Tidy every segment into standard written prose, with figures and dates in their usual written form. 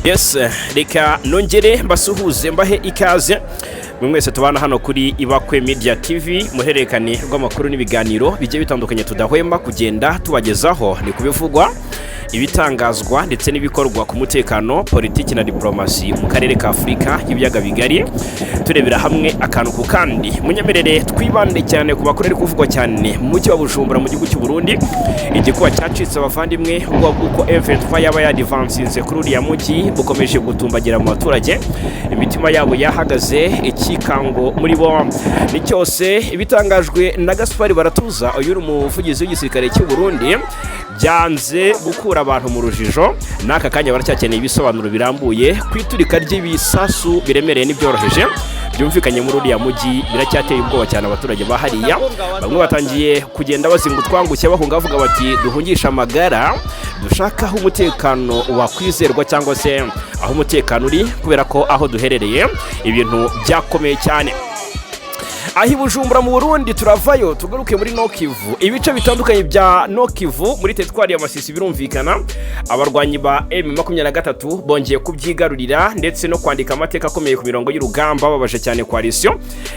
Yes, reka nongere mbasuhuze, mbahe ikaze mwe mwese tubana hano kuri Ibakwe Media TV, muhererekane rw'amakuru n'ibiganiro bigiye bitandukanye tudahwema kugenda tubagezaho. Ni kubivugwa, ibitangazwa ndetse n'ibikorwa ku mutekano, politiki na diplomasi mu karere ka Afurika y'ibiyaga bigari, turebera hamwe akantu ku kandi. Munyemerere twibande cyane ku makuru ari kuvugwa cyane mu mujyi wa Bujumbura mu gihugu cy'u Burundi. Igikuba cyacitse, abavandimwe, ubwoba bw'uko M23 yaba yadivansinze kuri uriya mujyi bukomeje gutumbagira mu baturage. Imitima yabo yahagaze, ikikango muri bo ni cyose. Ibitangajwe na Gaspari Baratuza, uyu ni umuvugizi w'igisirikare cy'u Burundi, byanze gukura abantu mu rujijo. N'aka kanya baracyakeneye ibisobanuro birambuye ku iturika ry'ibisasu biremereye n'ibyoroheje byumvikanye muri uriya mujyi. Biracyateye ubwoba cyane abaturage ba hariya. Bamwe batangiye kugenda bazinga utwangushye bahunga, bavuga bati: "Duhungishe amagara, dushaka aho umutekano wakwizerwa cyangwa se aho umutekano uri, kubera ko aho duherereye ibintu byakomeye cyane." Aho i Bujumbura mu Burundi turavayo tugaruke muri Nord-Kivu, ibice bitandukanye bya Nord-Kivu muri teritwari ya Masisi. Birumvikana, abarwanyi ba M23 bongeye kubyigarurira ndetse no kwandika amateka akomeye ku mirongo y'urugamba, babaje cyane coalition.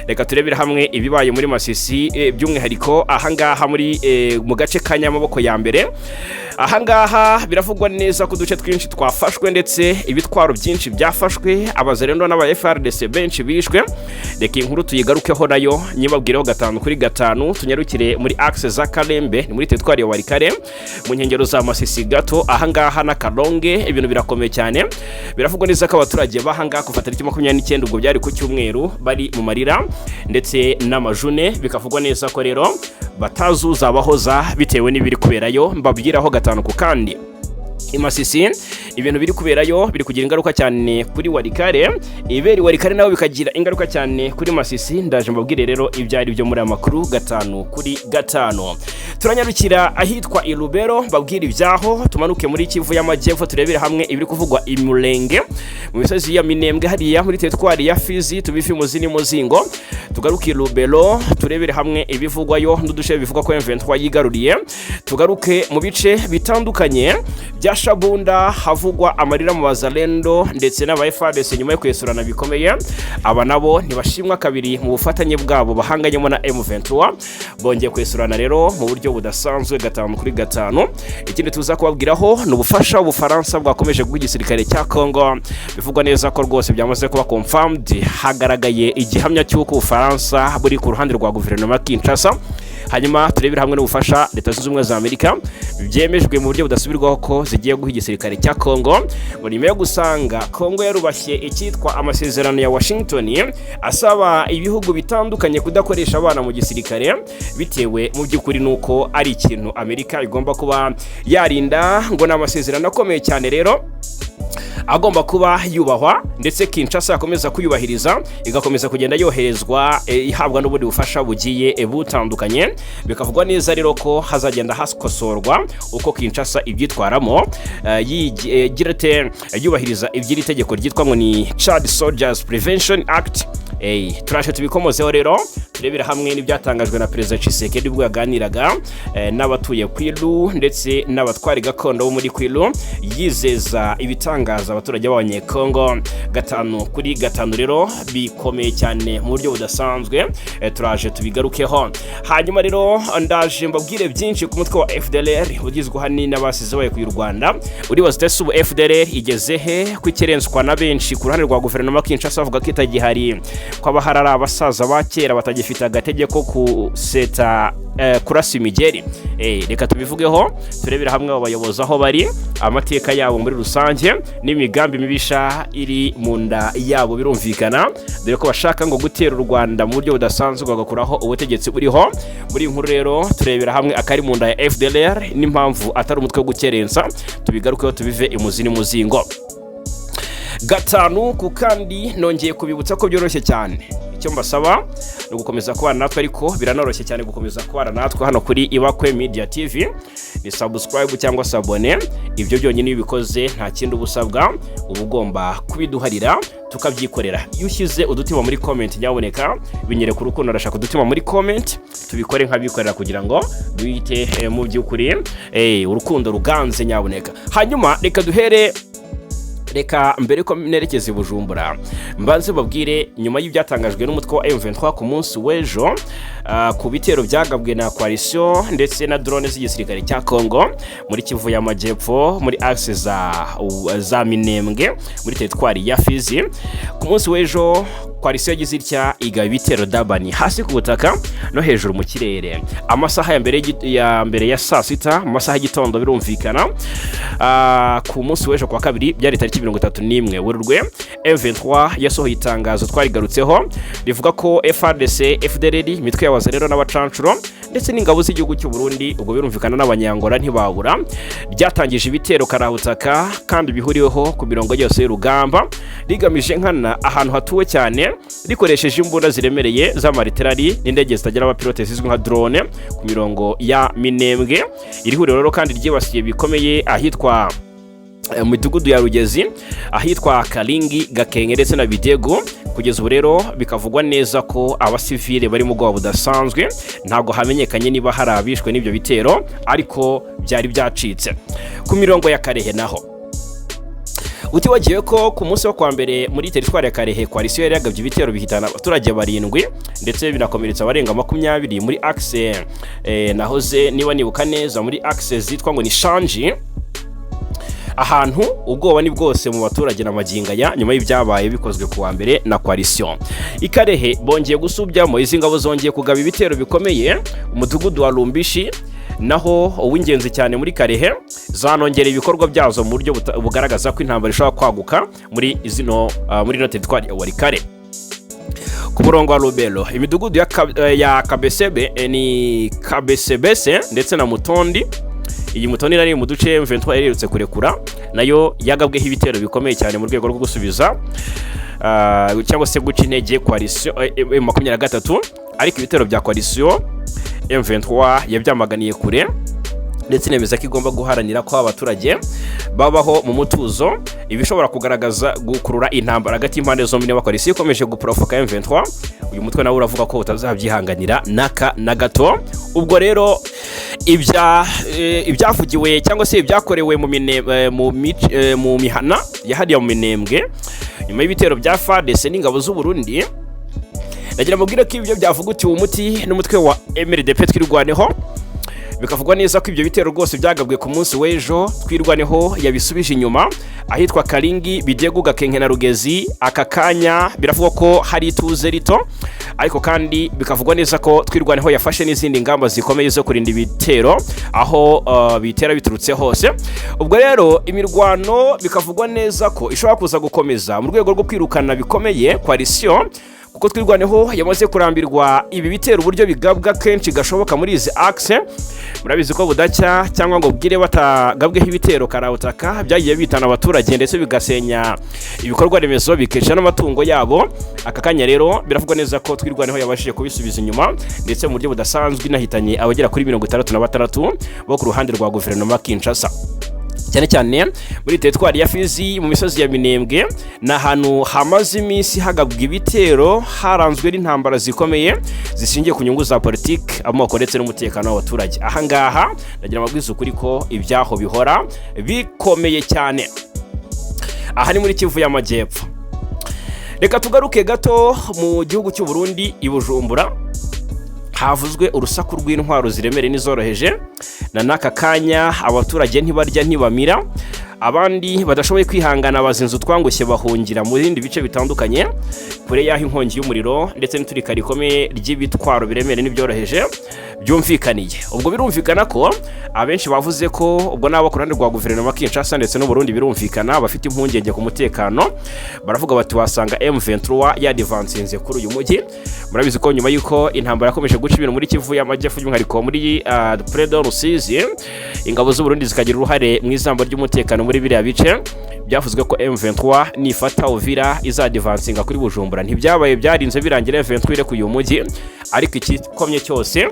Reka turebere hamwe ibibaye muri Masisi, by'umwihariko ahangaha muri mu gace ka Nyamaboko ya mbere. Ahangaha biravugwa neza ko uduce twinshi twafashwe ndetse ibitwaro byinshi byafashwe, abazarendo n'aba FARDC benshi bishwe. Reka iyi nkuru tuyigarukeho nayo nyibabwireho gatanu kuri gatanu. Tunyarukire muri axe za Karembe, ni muri teritwari ya Walikale mu nkengero za Masisi gato ahangaha na Kalonge. Ibintu birakomeye cyane. Biravugwa neza ko abaturage b'ahangaha kuva tariki 29, ubwo byari ku cyumweru, bari mu marira ndetse n'amajune. Bikavugwa neza ko rero batazuzabahoza bitewe n'ibiri kuberayo. Mbabwiraho gatanu ku kandi. I Masisi ibintu biri kuberayo biri kugira ingaruka cyane kuri Walikale, iberi Walikale nabo bikagira ingaruka cyane kuri Masisi. Ndaje mbabwire rero ibyo ari byo muri aya makuru gatanu kuri gatanu. Turanyarukira ahitwa i Lubero, mbabwire ibyaho. Tumanuke muri Kivu y'Amajyepfo, turebere hamwe ibiri kuvugwa i Murenge mu misozi ya Minembwe, hariya muri teritwari ya Fizi, tubive imuzi n'umuzingo. Tugaruke i Lubero, turebere hamwe ibivugwayo n'uduce bivugwa ko M23 yigaruriye. Tugaruke mu bice bitandukanye bya Shabunda, havugwa amarira mu bazalendo ndetse n'aba FARDC nyuma yo kwesurana bikomeye. Aba nabo ntibashimwa kabiri mu bufatanye bwabo bahanganyemo na M23. Bongeye kwesurana rero mu buryo budasanzwe gatanu kuri gatanu. Ikindi tuza kubabwiraho ni ubufasha Ubufaransa bwakomeje guha igisirikare cya Congo. Bivugwa neza ko rwose byamaze kuba confirmed, hagaragaye igihamya cy'uko Ubufaransa buri ku ruhande rwa guverinoma ya Kinshasa. Hanyuma turebere hamwe n'ubufasha Leta Zunze Ubumwe za Amerika byemejwe mu buryo budasubirwaho ko zigiye guha igisirikare cya Congo, ngo nyuma yo gusanga Congo yarubashye icyitwa amasezerano ya Washington asaba ibihugu bitandukanye kudakoresha abana mu gisirikare, bitewe mu by'ukuri n'uko ari ikintu Amerika igomba kuba yarinda. Ngo ni amasezerano akomeye cyane rero agomba kuba yubahwa, ndetse Kinshasa yakomeza kuyubahiriza igakomeza kugenda yoherezwa, ihabwa n'ubundi bufasha bugiye butandukanye. Bikavugwa neza rero ko hazagenda hakosorwa uko Kinshasa ibyitwaramo, igira ite, yubahiriza iby'iri tegeko ryitwa ngo ni Child Soldiers Prevention Act. Turaje tubikomozeho rero, turebera hamwe n'ibyatangajwe na Perezida Tshisekedi ubwo yaganiraga n'abatuye Kwilu ndetse n'abatwari gakondo bo muri Kwilu, yizeza ibitangaza abaturage b'Abanyekongo. Gatanu kuri gatanu rero bikomeye cyane mu buryo budasanzwe, turaje tubigarukeho. Hanyuma rero ndaje mbabwire byinshi ku mutwe wa FDLR ugizwe ahanini n'abasize bayo ku Rwanda. Uribaza uti: "Ubu FDLR igeze he, ko ikirenswa na benshi ku ruhande rwa guverinoma Kinshasa bavuga ko itagihari, ko abahari ari abasaza ba kera batagifite agatege ko kuseta, kurasa imigeri?" Reka tubivugeho, turebere hamwe abo bayobozi aho bari, amateka yabo muri rusange n'imigambi mibisha iri mu nda yabo. Birumvikana, dore ko bashaka ngo gutera u Rwanda mu buryo budasanzwe, bagakuraho ubutegetsi buriho. Muri iyi nkuru rero turebera hamwe akari mu nda ya FDLR n'impamvu atari umutwe wo gukerensa. Tubigarukeho, tubive imuzi n'umuzingo gatanu ku kandi. Nongeye kubibutsa ko byoroshye cyane. Icyo mbasaba ni ugukomeza kubana natwe, ariko biranoroshye cyane gukomeza kubana natwe hano kuri Ibakwe Media TV. Ni subscribe cyangwa s'abonner, ibyo byonyine iyo ubikoze nta kindi uba usabwa, uba ugomba kubiduharira tukabyikorera. Iyo ushyize udutima muri comment, nyaboneka binyereka urukundo. Arashaka udutima muri comment, tubikore nk'abikorera kugira ngo duhite mu by'ukuri urukundo ruganze, nyaboneka. Hanyuma reka duhere Reka mbere ko nerekeza i Bujumbura mbanze babwire nyuma y'ibyatangajwe n'umutwe wa M23 ku munsi w'ejo ku bitero byagabwe na coalition ndetse na drone z'igisirikare cya Congo muri Kivu y'Amajyepfo, muri axe za Minembwe, muri teritwari ya Fizi. Ku munsi w'ejo coalition yagize itya igaba ibitero dabani hasi ku butaka no hejuru mu kirere, amasaha ya mbere ya saa 6, mu masaha y'igitondo birumvikana. Ku munsi w'ejo kwa kabiri, byari tariki 31 Werurwe, M23 yasohoye itangazo twarigarutseho rivuga ko FARDC, FDLR, imitwe y'abazarero n'abacancuro ndetse n'ingabo z'igihugu cy'u Burundi, ubwo birumvikana n'Abanyangora ntibabura, ryatangije ibitero karahutaka kandi bihuriweho ku mirongo yose y'urugamba, rigamije nkana ahantu hatuwe cyane, rikoresheje imbunda ziremereye z'amariterari n'indege zitagira abapilote zizwi nka drone ku mirongo ya Minembwe. Iri huriro rero kandi ryibasiye bikomeye ahitwa mu midugudu ya Rugezi, ahitwa Karingi, Gakenke ndetse na Bidego. Kugeza ubu rero bikavugwa neza ko abasivile bari mu bwoba budasanzwe. Ntabwo hamenyekanye niba hari abishwe n'ibyo bitero, ariko byari byacitse. Ku mirongo ya Karehe naho, utibagiwe ko ku munsi wo kwa mbere muri teritwari ya Karehe coalition yari yagabye ibitero bihitana abaturage barindwi ndetse binakomeretsa abarenga 20 muri axe nahoze niba nibuka neza muri axe zitwa ngo ni Shanji, ahantu ubwoba ni bwose mu baturage na magingo aya nyuma y'ibyabaye bikozwe ku wa mbere na coalition. Ikarehe bongeye gusubyamo, izi ngabo zongeye kugaba ibitero bikomeye umudugudu wa Lumbishi, naho uw'ingenzi cyane muri Karehe. Zanongereye ibikorwa byazo mu buryo bugaragaza ko intambara ishobora kwaguka muri ino teritwari ya Walikale. Ku murongo wa Rubero, imidugudu ya Kabesebe, ni Kabesebese ndetse na Mutondi. Iyi Mutondi nari mu duce M23 yaherutse kurekura, nayo yagabweho ibitero bikomeye cyane mu rwego rwo gusubiza cyangwa se guca intege coalition M23. Ariko ibitero bya coalition M23 yabyamaganiye kure ndetse inemeza ko igomba guharanira ko abaturage babaho mu mutuzo, ibishobora kugaragaza gukurura intambara hagati y'impande zombi niba coalition ikomeje guprovoka M23. Uyu mutwe nawe uravuga ko utazabyihanganira naka na gato. Ubwo rero ibyavugiwe cyangwa se ibyakorewe mu mine, eh, mu, mic- eh, mu mihana yahariye mu Minembwe nyuma y'ibitero bya FARDC n'ingabo z'u Burundi, ndagira mubwire ko ibyo byavugutiwe umuti n'umutwe wa MRDP Twirwaneho. Bikavugwa neza ko ibyo bitero rwose byagabwe ku munsi w'ejo, Twirwaneho yabisubije inyuma ahitwa Karingi, Bidegu, Gakenke na Rugezi. Aka kanya biravugwa ko hari ituze rito, ariko kandi bikavugwa neza ko Twirwaneho yafashe n'izindi ngamba zikomeye zo kurinda ibitero aho bitera biturutse hose. Ubwo rero imirwano bikavugwa neza ko ishobora kuza gukomeza mu rwego rwo kwirukana bikomeye coalition, kuko Twirwaneho yamaze kurambirwa ibi bitero uburyo bigabwa kenshi gashoboka muri izi axe. Murabizi ko budacya cyangwa ngo bwire batagabweho ibitero karabutaka byagiye bitana abaturage ndetse bigasenya ibikorwa remezo, bikica n'amatungo yabo. Aka kanya rero biravugwa neza ko Twirwaneho yabashije kubisubiza inyuma ndetse mu buryo budasanzwe inahitanye abagera kuri 66 bo ku ruhande rwa guverinoma Kinshasa, cyane cyane muri teritwari ya Fizi mu misozi ya Minembwe. Ni ahantu hamaze iminsi hagabwa ibitero, haranzwe n'intambara zikomeye zishingiye ku nyungu za politiki, amoko ndetse n'umutekano w'abaturage. Ahangaha ndagira amabwiriza ukuri ko ibyaho bihora bikomeye cyane. Aha ni muri Kivu y'Amajyepfo. Reka tugaruke gato mu gihugu cy'u Burundi, i Bujumbura havuzwe urusaku rw'intwaro ziremereye n'izoroheje, na n'aka kanya abaturage ntibarya ntibamira. Abandi badashoboye kwihangana bazinze utwangushye bahungira mu bindi bice bitandukanye kure y'aho inkongi y'umuriro ndetse n'iturika rikomeye ry'ibitwaro biremereye n'ibyoroheje byumvikaniye. Ubwo birumvikana ko abenshi bavuze ko ubwo nabo ku ruhande rwa guverinoma Kinshasa ndetse n'u Burundi birumvikana bafite impungenge ku mutekano. Baravuga bati wasanga M23 yadivansinze kuri uyu mujyi. Murabizi ko nyuma y'uko intambara yakomeje guca ibintu muri Kivu y'Amajyepfo, by'umwihariko muri Près de Rusizi, ingabo z'u Burundi zikagira uruhare mu izamba ry'umutekano muri biriya bice, byavuzwe ko M23 nifata Uvira izadivansinga kuri Bujumbura. Ntibyabaye, byarinze birangira M23 irekuye uyu mujyi. Ariko ikikomye cyose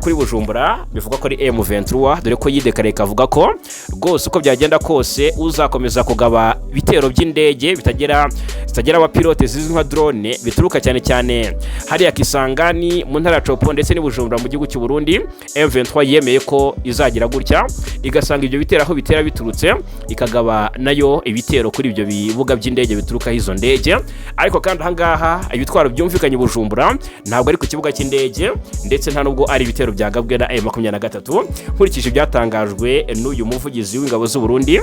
Kuri Bujumbura bivugwa ko ari M23, dore ko yidekaraye ikavuga ko rwose uko byagenda kose uzakomeza kugaba ibitero by'indege zitagira abapilote zizwi nka drone, bituruka cyane cyane hariya Kisangani mu ntara ya Tshopo ndetse n'i Bujumbura mu gihugu cy'u Burundi, M23 yemeye ko izagira gutya igasanga ibyo bitero aho bitera biturutse, ikagaba nayo ibitero kuri ibyo bibuga by'indege biturukaho izo ndege. Ariko kandi ahangaha ibitwaro byumvikanye i Bujumbura ntabwo ari ku kibuga cy'indege, ndetse nta nubwo ari ibitero byagabwe na M23, nkurikije ibyatangajwe n'uyu muvugizi w'ingabo z'u Burundi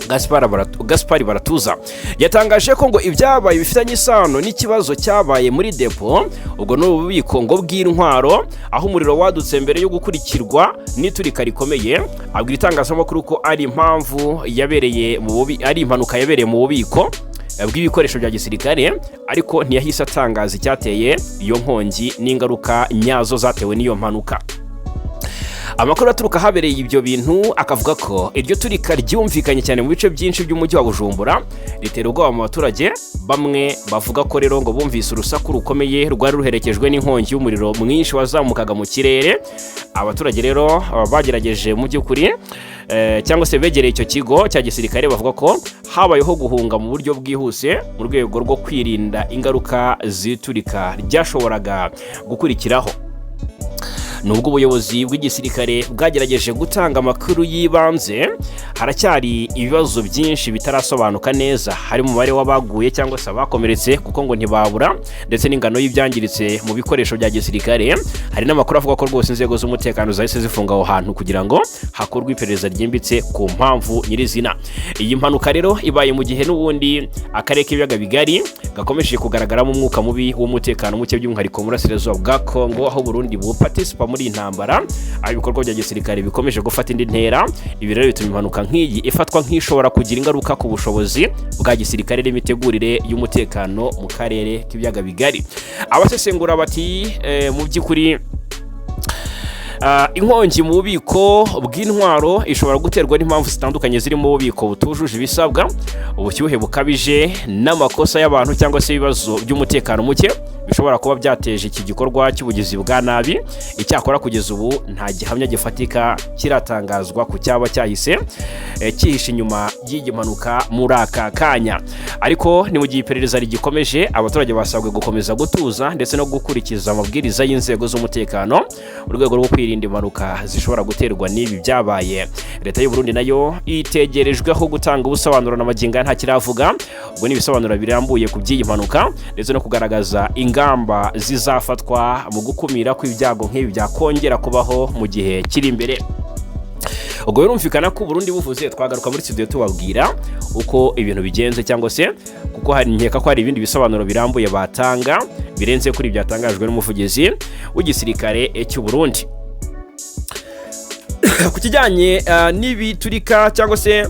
Gaspar Baratuza. Yatangaje ko ngo ibyabaye bifitanye isano n'ikibazo cyabaye muri depo, ubwo ni ububiko ngo bw'intwaro, aho umuriro wadutse mbere yo gukurikirwa n'iturika rikomeye. Abwira itangazamakuru ko ari impamvu yabereye mu bubi, ari impanuka yabereye mu bubiko bw'ibikoresho bya gisirikare, ariko ntiyahise atangaza icyateye iyo nkongi n'ingaruka nyazo zatewe n'iyo mpanuka. Amakuru aturuka ahabereye ibyo bintu akavuga ko iryo turika ryumvikanye cyane mu bice byinshi by'umujyi wa Bujumbura, ritera ubwoba mu baturage. Bamwe bavuga ko rero ngo bumvise urusaku rukomeye rwari ruherekejwe n'inkongi y'umuriro mwinshi wazamukaga mu kirere. Abaturage rero bagerageje mu by'ukuri cyangwa se begereye icyo kigo cya gisirikare bavuga ko habayeho guhunga mu buryo bwihuse mu rwego rwo kwirinda ingaruka z'iturika ryashoboraga gukurikiraho. Nubwo ubuyobozi bw'igisirikare bwagerageje gutanga amakuru y'ibanze, haracyari ibibazo byinshi bitarasobanuka neza, harimo umubare w'abaguye cyangwa se abakomeretse, kuko ngo ntibabura, ndetse n'ingano y'ibyangiritse mu bikoresho bya gisirikare. Hari n'amakuru avuga ko rwose inzego z'umutekano zahise zifunga aho hantu kugira ngo hakorwe iperereza ryimbitse ku mpamvu nyirizina. Iyi mpanuka rero ibaye mu gihe n'ubundi akarere k'ibiyaga bigari gakomeje kugaragaramo umwuka mubi w'umutekano muke, by'umwihariko mu burasirazuba bwa Kongo, aho Burundi buparticipa muri iyi ntambara, aho ibikorwa bya gisirikare bikomeje gufata indi ntera. Ibi rero bituma impanuka nk'iyi ifatwa nk'ishobora kugira ingaruka ku bushobozi bwa gisirikare n'imitegurire y'umutekano mu karere k'ibiyaga bigari. Abasesengura bati mu by'ukuri inkongi mu bubiko bw'intwaro ishobora guterwa n'impamvu zitandukanye, zirimo ububiko butujuje ibisabwa, ubushyuhe bukabije n'amakosa y'abantu, cyangwa se ibibazo by'umutekano muke bishobora kuba byateje iki gikorwa cy'ubugizi bwa nabi. Icyakora kugeza ubu nta gihamya gifatika kiratangazwa ku cyaba cyahise cyihishe inyuma y'iyi mpanuka muri aka kanya. Ariko ni mu gihe iperereza rigikomeje, abaturage basabwe gukomeza gutuza ndetse no gukurikiza amabwiriza y'inzego z'umutekano mu rwego rwo kwirinda impanuka zishobora guterwa n'ibi byabaye. Leta y'u Burundi nayo itegerejweho gutanga ubusobanuro, na magingo aya ntakiravuga. Ubwo ni ibisobanuro birambuye ku by'iyi mpanuka ndetse no kugaragaza ingamba zizafatwa mu gukumira ko ibyago nk'ibi byakongera kubaho mu gihe kiri imbere. Ubwo birumvikana ko Burundi buvuze, twagaruka muri studio tubabwira uko ibintu bigenze, cyangwa se kuko hari nkeka ko hari ibindi bisobanuro birambuye batanga birenze kuri byatangajwe n'umuvugizi w'igisirikare cy'u Burundi. Ku kijyanye n'ibiturika cyangwa se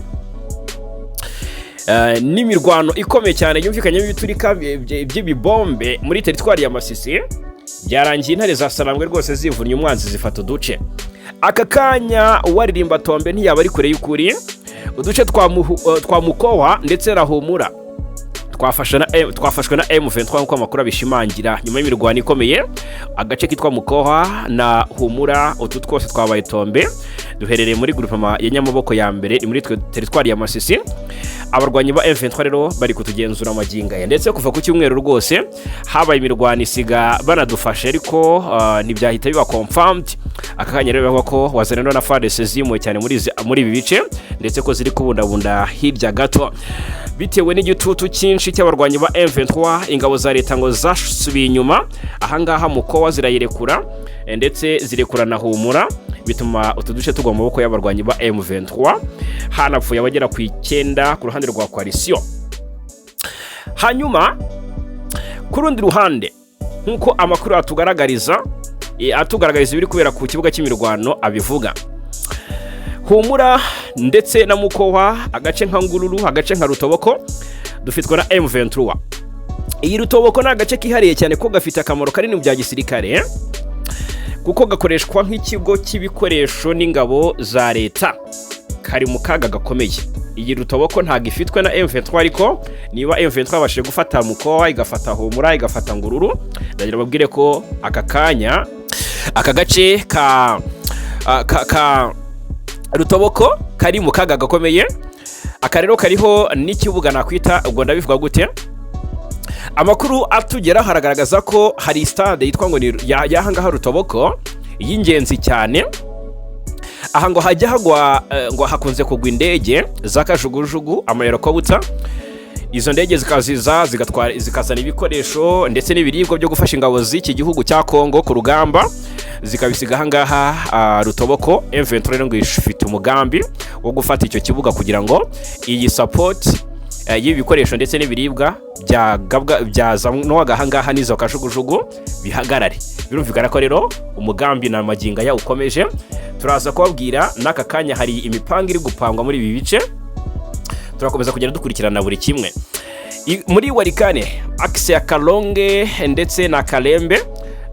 n'imirwano ikomeye cyane yumvikanyemo ibiturika by'ibibombe muri teritwari ya Masisi, byarangiye intare za Sarambwe rwose zivunnye umwanzi, zifata uduce. Aka kanya uwaririmba tombe ntiyaba ari kure y'ukuri. Uduce twa Mukowa ndetse na Humura twafashwe na M23 nk'uko amakuru abishimangira, nyuma y'imirwano ikomeye. Agace kitwa Mukoha na Humura, utu twose twabaye tombe, duherereye muri groupement ya Nyamaboko ya mbere, ni muri teritwari ya Masisi. Abarwanyi ba M23 rero bari kutugenzura amagingo aya, ndetse kuva ku cyumweru rwose habaye imirwano isiga banadufashe, ariko ntibyahita biba confirmed. Aka kanya rero bavuga ko Wazalendo na FARDC zimuwe cyane muri ibi bice, ndetse ko ziri kubundabunda hirya gato. Bitewe n'igitutu cyinshi cy'abarwanyi ba M23, ingabo za leta ngo zasubiye inyuma ahangaha Mukowa zirayirekura, ndetse zirekura na Humura, bituma utu duce tugwa mu maboko y'abarwanyi ba M23. Hanapfuye abagera ku 9 ku ruhande rwa coalition. Hanyuma ku rundi ruhande, nk'uko amakuru atugaragariza ibiri kubera ku kibuga cy'imirwano abivuga, Humura ndetse na Mukowa, agace nka Ngururu, agace nka Rutoboko dufitwe na M23. Iyi Rutoboko ni agace kihariye cyane ko gafite akamaro kanini mu bya gisirikare, kuko gakoreshwa nk'ikigo cy'ibikoresho n'ingabo za leta. Kari mu kaga gakomeye. Iyi Rutoboko ntabwo ifitwe na M23, ariko niba M23 yabashije gufata Mukowa, igafata Humura, igafata Ngururu, ndagira babwire ko aka kanya Aka gace ka Rutoboko kari mu kaga gakomeye. Aka rero kariho n'ikibuga nakwita, ubwo ndabivuga gute? Amakuru atugeraho haragaragaza ko hari stade yitwa ngo ni y'ahangaha Rutoboko y'ingenzi cyane. Aha ngo hajya hagwa, ngo hakunze kugwa indege za kajugujugu, amahelikopta. Izo ndege zikaziza zigatwara, zikazana ibikoresho ndetse n'ibiribwa byo gufasha ingabo z'iki gihugu cya Kongo ku rugamba, zikabisiga ahangaha Rutoboko. M23 rero ngo ifite umugambi wo gufata icyo kibuga kugira ngo iyi support y'ibi bikoresho ndetse n'ibiribwa byagabwa, byazanwaga ahangaha n'izo kajugujugu bihagarare. Birumvikana ko rero umugambi na magingo aya ukomeje. Turaza kubabwira n'aka kanya hari imipango iri gupangwa muri ibi bice. Turakomeza kugenda dukurikirana buri kimwe. Muri Walikale, axe ya Kalonge ndetse na Kalembe,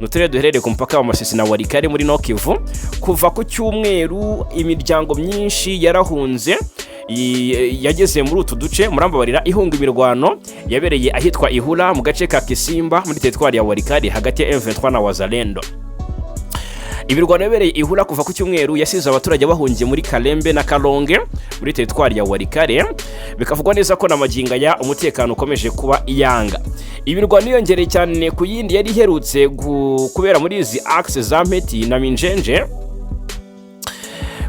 ni uturere duherereye ku mupaka wa Masisi na Walikale muri Nord Kivu. Kuva ku cyumweru imiryango myinshi yarahunze, yageze muri utu duce, murambabarira, ihunga imirwano yabereye ahitwa Ihura mu gace ka Kisimba muri teritwari ya Walikale hagati ya M23 na Wazalendo. Imirwano yabereye Ihura kuva ku cyumweru yasize abaturage bahungiye muri Kalembe na Kalonge muri teritwari ya Walikale. Bikavugwa neza ko na magingo aya umutekano ukomeje kuba iyanga. Imirwano yiyongereye cyane ku yindi yari iherutse kubera muri izi axe za Mpeti na Minjenje.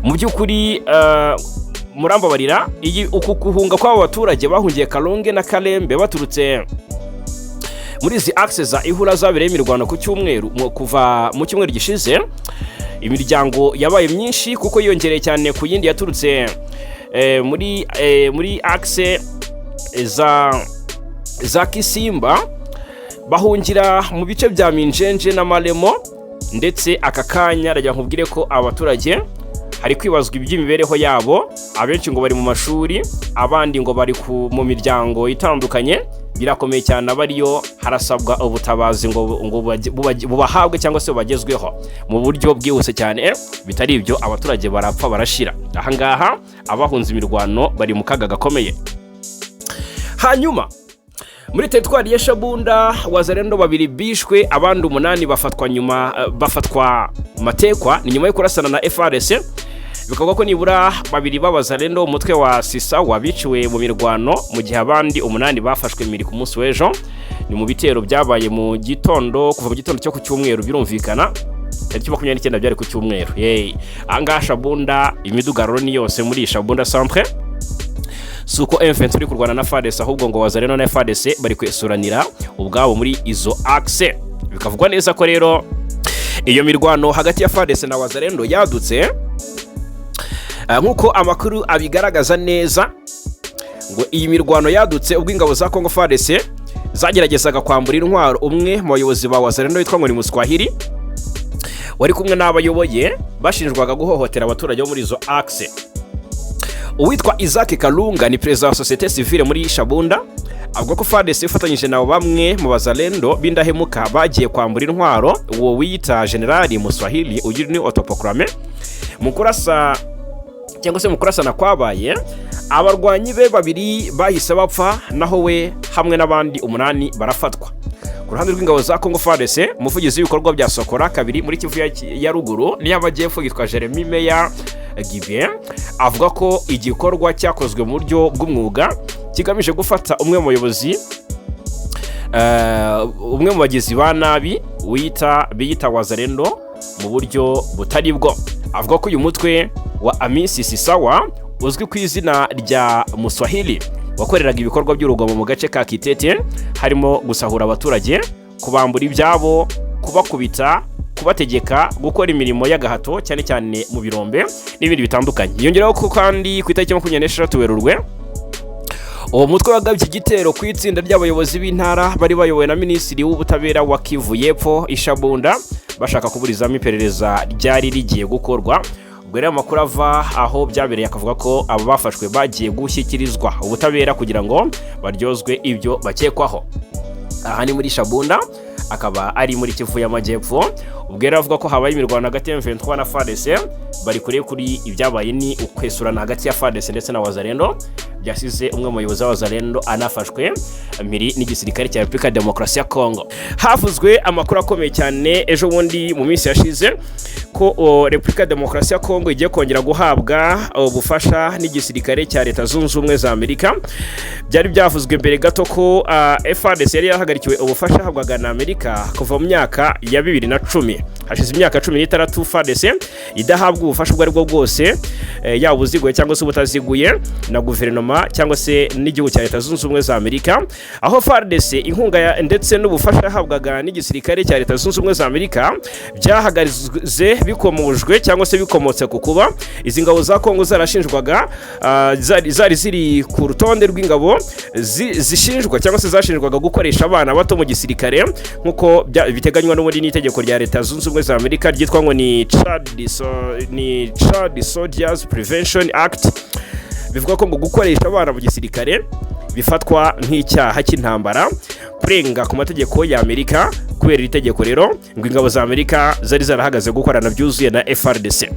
Mu by'ukuri, murambabarira, iyi uku guhunga kw'aba baturage bahungiye Kalonge na Kalembe baturutse muri izi axe za Ihura zabereye imirwano ku cyumweru, kuva mu cyumweru gishize, imiryango yabaye myinshi kuko yiyongereye cyane ku yindi yaturutse muri axe za Kisimba, bahungira mu bice bya Minjenje na Maremo. Ndetse aka kanya ndagira nkubwire ko abaturage hari kwibazwa iby'imibereho yabo. Abenshi ngo bari mu mashuri, abandi ngo bari mu miryango itandukanye. Birakomeye cyane abariyo, harasabwa ubutabazi ngo bubahabwe cyangwa se bubagezweho mu buryo bwihuse cyane. Bitari ibyo abaturage barapfa barashira. Ahangaha abahunze imirwano bari mu kaga gakomeye. Hanyuma muri teritwari ya Shabunda, Wazalendo babiri bishwe, abandi umunani bafatwa nyuma, bafatwa matekwa. Ni nyuma yo kurasana na FARDC. Bikavuga ko nibura babiri b'Abazalendo umutwe wa Sisawa biciwe mu mirwano, mu gihe abandi umunani bafashwe miri ku munsi w'ejo. Ni mu bitero byabaye mu gitondo, kuva mu gitondo cyo ku cyumweru. Birumvikana tariki 29 byari ku cyumweru. Yeee, ahangaha Shabunda imidugararo ni yose muri Shabunda centre. Si uko M23 iri kurwana na FARDC, ahubwo ngo Wazalendo na FARDC bari kwesuranira ubwabo muri izo axe. Bikavugwa neza ko rero iyo mirwano hagati ya FARDC na Wazalendo yadutse, nk'uko amakuru abigaragaza neza, ngo iyi mirwano yadutse ubwo ingabo za Congo FARDC zageragezaga kwambura intwaro umwe mu bayobozi ba Wazalendo witwa ngo ni Muswahili, wari kumwe n'abayoboye bashinjwaga guhohotera abaturage bo muri izo axe. Uwitwa Isaac Kalunga ni perezida wa sosiyete sivile muri Shabunda, avuga ko FARDC ifatanyije na bamwe mu Bazalendo b'indahemuka bagiye kwambura intwaro uwo wiyita Generali Muswahili, uyu ni autoproclamé. Mu kurasa cyangwa se mu kurasana kwabaye, abarwanyi be babiri bahise bapfa, naho we hamwe n'abandi umunani barafatwa. Ku ruhande rw'ingabo za Congo FARDC, umuvugizi w'ibikorwa bya Sokola 2 muri Kivu ya Ruguru n'iy'Amajyepfo yitwa Jeremy Meya Gibien, avuga ko igikorwa cyakozwe mu buryo bw'umwuga kigamije gufata umwe mu bayobozi, umwe mu bagizi ba nabi wita biyita Wazalendo mu buryo butari bwo. Avuga ko uyu mutwe wa Amisi Sisawa uzwi ku izina rya Muswahili wakoreraga ibikorwa by'urugomo mu gace ka Kitete, harimo gusahura abaturage, kubambura ibyabo, kubakubita, kubategeka gukora imirimo y'agahato cyane cyane mu birombe n'ibindi bitandukanye. Yongeraho ko kandi ku itariki 26 Werurwe uwo mutwe wagabye igitero ku itsinda ry'abayobozi b'intara bari bayobowe na minisitiri w'ubutabera wa Kivu y'Epfo i Shabunda, bashaka kuburizamo iperereza ryari rigiye gukorwa. Ubwo rero amakuru ava aho byabereye akavuga ko aba bafashwe bagiye gushyikirizwa ubutabera kugira ngo baryozwe ibyo bakekwaho. Aha ni muri Shabunda, akaba ari muri Kivu y'Amajyepfo. Ubwo rero avuga ko habaye imirwano hagati ya M23 na FARDC. Bari kure kuri ibyabaye ni ukwesurana hagati ya FARDC ndetse na Wazalendo. Byasize umwe mu bayobozi b'Abazalendo anafashwe mpiri n'igisirikare cya Repubulika ya Demokarasi ya Kongo. Havuzwe amakuru akomeye cyane ejo bundi mu minsi yashize ko Repubulika ya Demokarasi ya Kongo igiye kongera guhabwa ubufasha n'igisirikare cya Leta Zunze Ubumwe za Amerika. Byari byavuzwe mbere gato ko FARDC yari yahagarikiwe ubufasha yahabwaga na Amerika kuva mu myaka ya 2010. Hashize imyaka 16 FARDC idahabwa ubufasha ubwo ari bwo bwose, yaba ubuziguye cyangwa se ubutaziguye, na guverinoma cyangwa se n'igihugu cya Leta Zunze Ubumwe za Amerika, aho FARDC inkunga ndetse n'ubufasha yahabwaga n'igisirikare cya Leta Zunze Ubumwe za Amerika byahagaritse bikomojwe cyangwa se bikomotse ku kuba izi ngabo za Kongo zarashinjwaga, zari ziri ku rutonde rw'ingabo zishinjwa cyangwa se zashinjwaga gukoresha abana bato mu gisirikare, nk'uko biteganywa n'ubundi n'itegeko rya Leta Zunze Ubumwe za Amerika ryitwa ngo ni Child Soldiers Prevention Act. Bivuga ko ngo gukoresha abana mu gisirikare bifatwa nk'icyaha cy'intambara, kurenga ku mategeko ya Amerika. Kubera iri tegeko rero, ngo ingabo za Amerika zari zarahagaze gukorana byuzuye na FARDC.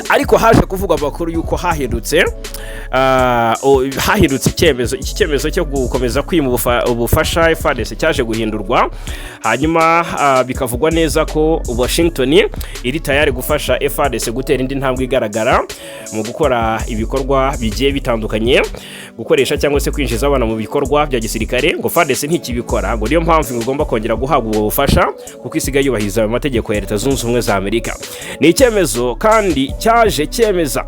Ariko haje kuvugwa amakuru y'uko hahindutse icyemezo. Iki cyemezo cyo gukomeza kwima ubufasha FARDC cyaje guhindurwa, hanyuma bikavugwa neza ko Washington iri tayari gufasha FARDC gutera indi ntambwe igaragara mu gukora ibikorwa bigiye bitandukanye. Gukoresha cyangwa se kwinjiza abana mu bikorwa bya gisirikare, ngo FARDC ntikibikora, ngo niyo mpamvu igomba kongera guhabwa ubwo bufasha kuko isigaye yubahiriza ayo mategeko ya Leta Zunze Ubumwe za Amerika. Ni icyemezo kandi cyaje cyemeza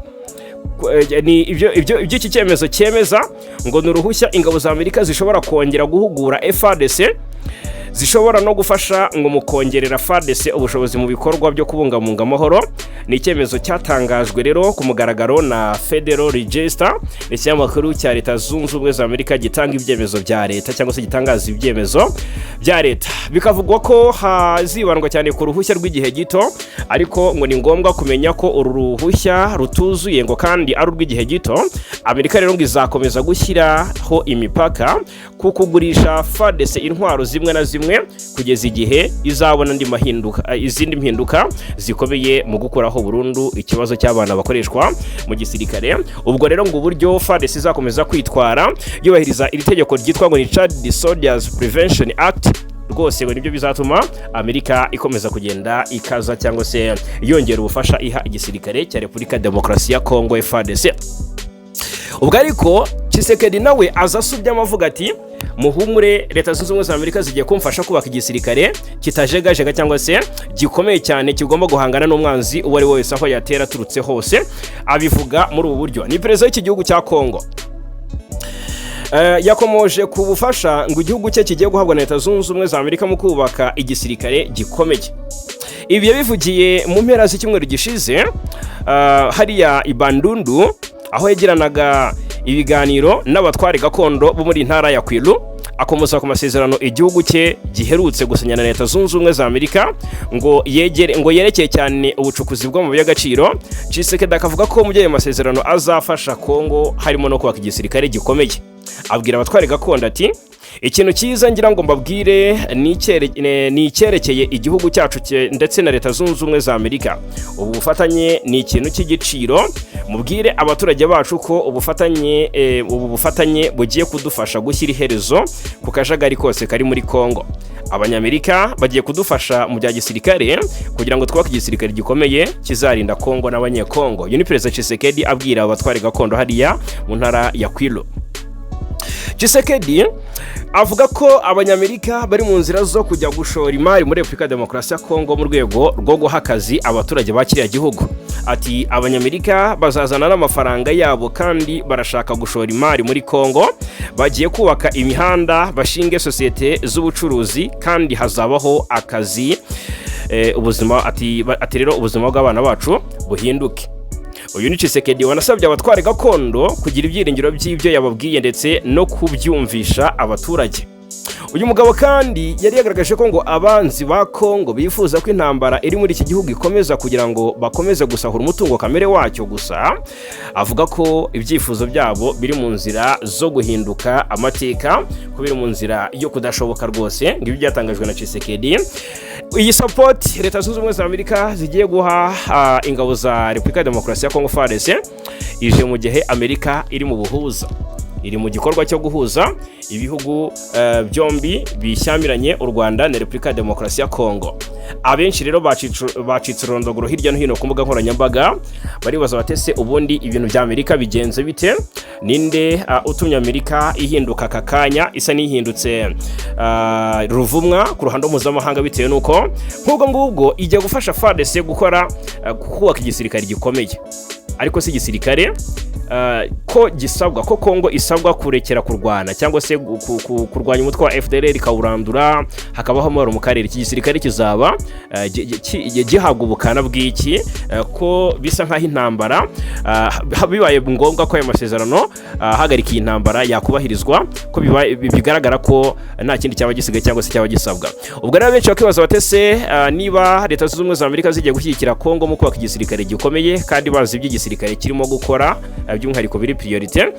ni ibyo iki cyemezo cyemeza ngo ni uruhushya ingabo za Amerika zishobora kongera guhugura FARDC, zishobora no gufasha ngo mu kongerera FARDC ubushobozi mu bikorwa byo kubungabunga amahoro. Ni icyemezo cyatangajwe rero ku mugaragaro na Federal Register, ikinyamakuru cya Leta Zunze Ubumwe za Amerika gitanga ibyemezo bya leta cyangwa se gitangaza ibyemezo bya leta. Bikavugwa ko hazibandwa cyane ku ruhushya rw'igihe gito, ariko ngo ni ngombwa kumenya ko uru ruhushya rutuzuye, ngo kandi ari urw'igihe gito. Amerika rero ngo izakomeza gushyiraho imipaka ku kugurisha FARDC intwaro zimwe na zimwe kugeza igihe izabona andi mahinduka, izindi mpinduka zikomeye mu gukuraho burundu ikibazo cy'abana bakoreshwa mu gisirikare. Ubwo rero ngo uburyo FARDC izakomeza kwitwara yubahiriza iri tegeko ryitwa ngo ni Child Soldiers Prevention Act, rwose ngo nibyo bizatuma Amerika ikomeza kugenda ikaza cyangwa se yongera ubufasha iha igisirikare cya Repubulika ya Demokarasi ya Kongo, FARDC. Ubwo ariko Tshisekedi nawe aza asubyamo avuga ati: "Muhumure, Leta Zunze Ubumwe za Amerika zigiye kumfasha kubaka igisirikare kitajegajega cyangwa se gikomeye cyane, kigomba guhangana n'umwanzi uwo ari we wese aho yatera aturutse hose." Abivuga muri ubu buryo, ni perezida w'iki gihugu cya Kongo. Yakomoje ku bufasha ngo igihugu cye kigiye guhabwa na Leta Zunze Ubumwe za Amerika mu kubaka igisirikare gikomeye. Ibi yabivugiye mu mpera z'icyumweru gishize hariya i Bandundu, aho yagiranaga ibiganiro n'abatware gakondo bo muri ntara ya Kwilu, akomoza ku masezerano igihugu cye giherutse gusinya na Leta Zunze Ubumwe za Amerika ngo yegere, ngo yerekeye cyane ubucukuzi bw'amabuye y'agaciro. Tshisekedi akavuga ko muri ayo masezerano azafasha Kongo harimo no kubaka igisirikare gikomeye. Abwira abatware gakondo ati: "Ikintu cyiza ngira ngo mbabwire ni icyerekeye igihugu cyacu ndetse na Leta Zunze Ubumwe za Amerika. Ubu bufatanye ni ikintu cy'igiciro. Mubwire abaturage bacu ko ubu bufatanye bugiye kudufasha gushyira iherezo ku kajagari kose kari muri Kongo. Abanyamerika bagiye kudufasha mu bya gisirikare kugira ngo twubake igisirikare gikomeye kizarinda Kongo n'Abanyekongo." Uyu ni Perezida Tshisekedi abwira abatware gakondo hariya mu ntara ya Kwilu. Tshisekedi avuga ko Abanyamerika bari mu nzira zo kujya gushora imari muri Repubulika ya Demokarasi ya Kongo mu rwego rwo guha akazi abaturage ba kiriya gihugu. Ati: "Abanyamerika bazazana n'amafaranga yabo kandi barashaka gushora imari muri Kongo. Bagiye kubaka imihanda, bashinge sosiyete z'ubucuruzi, kandi hazabaho akazi. Ubuzima ati rero ubuzima bw'abana bacu buhinduke." Uyu ni Tshisekedi wanasabye abatware gakondo kugira ibyiringiro by'ibyo yababwiye ndetse no kubyumvisha abaturage. Uyu mugabo kandi yari yagaragaje ko ngo abanzi ba Kongo bifuza ko intambara iri muri iki gihugu ikomeza kugira ngo bakomeze gusahura umutungo kamere wacyo. Gusa avuga ko ibyifuzo byabo biri mu nzira zo guhinduka amateka, ko biri mu nzira yo kudashoboka rwose. Ngo ibi byatangajwe na Tshisekedi. Iyi support Leta Zunze Ubumwe za Amerika zigiye guha ingabo za Repubulika ya Demokarasi ya Kongo, FARDC, ije mu gihe Amerika iri mu buhuza, iri mu gikorwa cyo guhuza ibihugu byombi bishyamiranye, u Rwanda na Repubulika ya Demokarasi ya Kongo. Abenshi rero bacitse ururondogoro hirya no hino ku mbuga nkoranyambaga, baribaza batese: ubundi ibintu bya Amerika bigenze bite? Ninde utumye Amerika ihinduka aka kanya, isa n'ihindutse ruvumwa ku ruhando mpuzamahanga, bitewe n'uko nk'ubwo ngubwo ijya gufasha FARDC gukora kubaka igisirikare gikomeye? Ariko si igisirikare ko gisabwa ko Kongo isabwa kurekera kurwana cyangwa se kurwanya umutwe wa FDLR ikawurandura, hakabaho amahoro mu karere? Iki gisirikare kizaba gihabwa ubukana bw'iki, ko bisa nk'aho intambara, bibaye ngombwa ko ayo masezerano ahagarika iyi ntambara yakubahirizwa, ko bigaragara ko nta kindi cyaba gisigaye cyangwa se cyaba gisabwa? Ubwo rero benshi bakibaza batese niba Leta Zunze Ubumwe za Amerika zigiye gushyigikira Kongo mu kubaka igisirikare gikomeye, kandi bazi ibyo igisirikare kirimo gukora, by'umwihariko biri priorité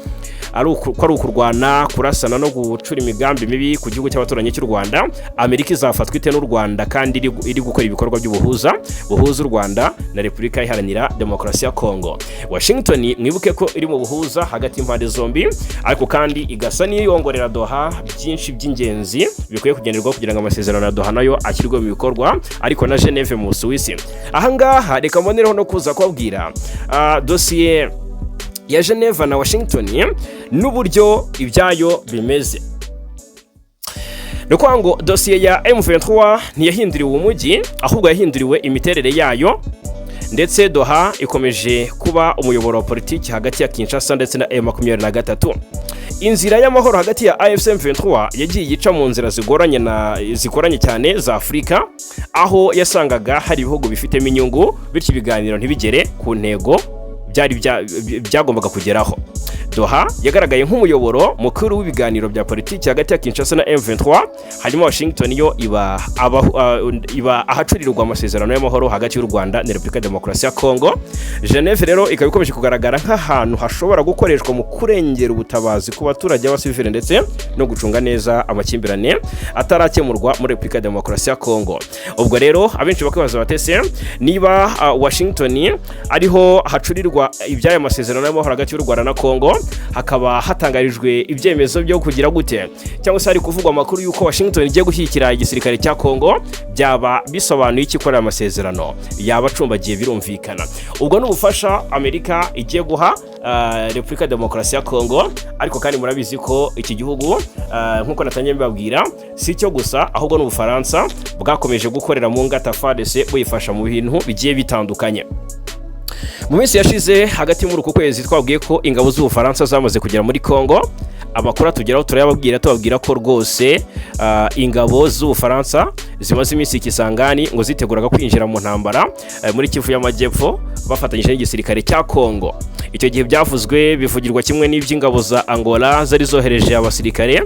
ari ko ari ukurwana, kurasana no gucura imigambi mibi ku gihugu cy'abaturanyi cy'u Rwanda, Amerika izafatwa ite n'u Rwanda kandi iri gukora ibikorwa by'ubuhuza buhuza u Rwanda na Repubulika Iharanira Demokarasi ya Kongo? Washington, mwibuke ko iri mu buhuza hagati y'impande zombi, ariko kandi igasa n'iyongorera Doha byinshi by'ingenzi bikwiye kugenderwaho kugira ngo amasezerano ya Doha nayo ashyirwe mu bikorwa, ariko na Geneve mu Busuwisi. Ahangaha reka mbonereho no kuza kubabwira dosiye ya Geneva na Washington n'uburyo ibyayo bimeze. Ni ukuvuga ngo dosiye ya M23 ntiyahinduriwe umujyi, ahubwo yahinduriwe imiterere yayo, ndetse Doha ikomeje kuba umuyoboro wa politiki hagati ya Kinshasa ndetse na M23. Inzira y'amahoro hagati ya AFC M23 yagiye ica mu nzira zigoranye na zikoranye cyane za Afurika, aho yasangaga hari ibihugu bifitemo inyungu, bityo ibiganiro ntibigere ku ntego byari byagombaga kugeraho. Doha yagaragaye nk'umuyoboro mukuru w'ibiganiro bya politiki hagati ya Kinshasa na M23, hanyuma Washington yo iba ahacurirwa amasezerano y'amahoro hagati y'u Rwanda na Repubulika ya Demokarasi ya Kongo. Geneve rero ikaba ikomeje kugaragara nk'ahantu hashobora gukoreshwa mu kurengera ubutabazi ku baturage b'abasivile ndetse no gucunga neza amakimbirane atarakemurwa muri Repubulika ya Demokarasi ya Kongo. Ubwo rero abenshi bakibaza batese niba Washington ariho hacurirwa iby'aya masezerano y'amahoro hagati y'u Rwanda na Kongo, hakaba hatangarijwe ibyemezo byo kugira gute, cyangwa se hari kuvugwa amakuru y'uko Washington igiye gushyigikira igisirikare cya Kongo, byaba bisobanuye iki ko aya masezerano yaba acumbagiye? Birumvikana, ubwo ni ubufasha Amerika igiye guha Repubulika ya Demokarasi ya Kongo. Ariko kandi murabizi ko iki gihugu, nk'uko natangiye mbibabwira, si cyo gusa, ahubwo n'Ubufaransa bwakomeje gukorera mu ngata FARDC, buyifasha mu bintu bigiye bitandukanye. Mu minsi yashize, hagati muri uku kwezi, twabwiye ko ingabo z'Ubufaransa zamaze kugera muri Kongo. Amakuru atugeraho turayababwira, tubabwira ko rwose ingabo z'Ubufaransa zimaze iminsi i Kisangani, ngo ziteguraga kwinjira mu ntambara muri Kivu y'Amajyepfo bafatanyije n'igisirikare cya Kongo. Icyo gihe byavuzwe bivugirwa kimwe n'iby'ingabo za Angola zari zohereje abasirikare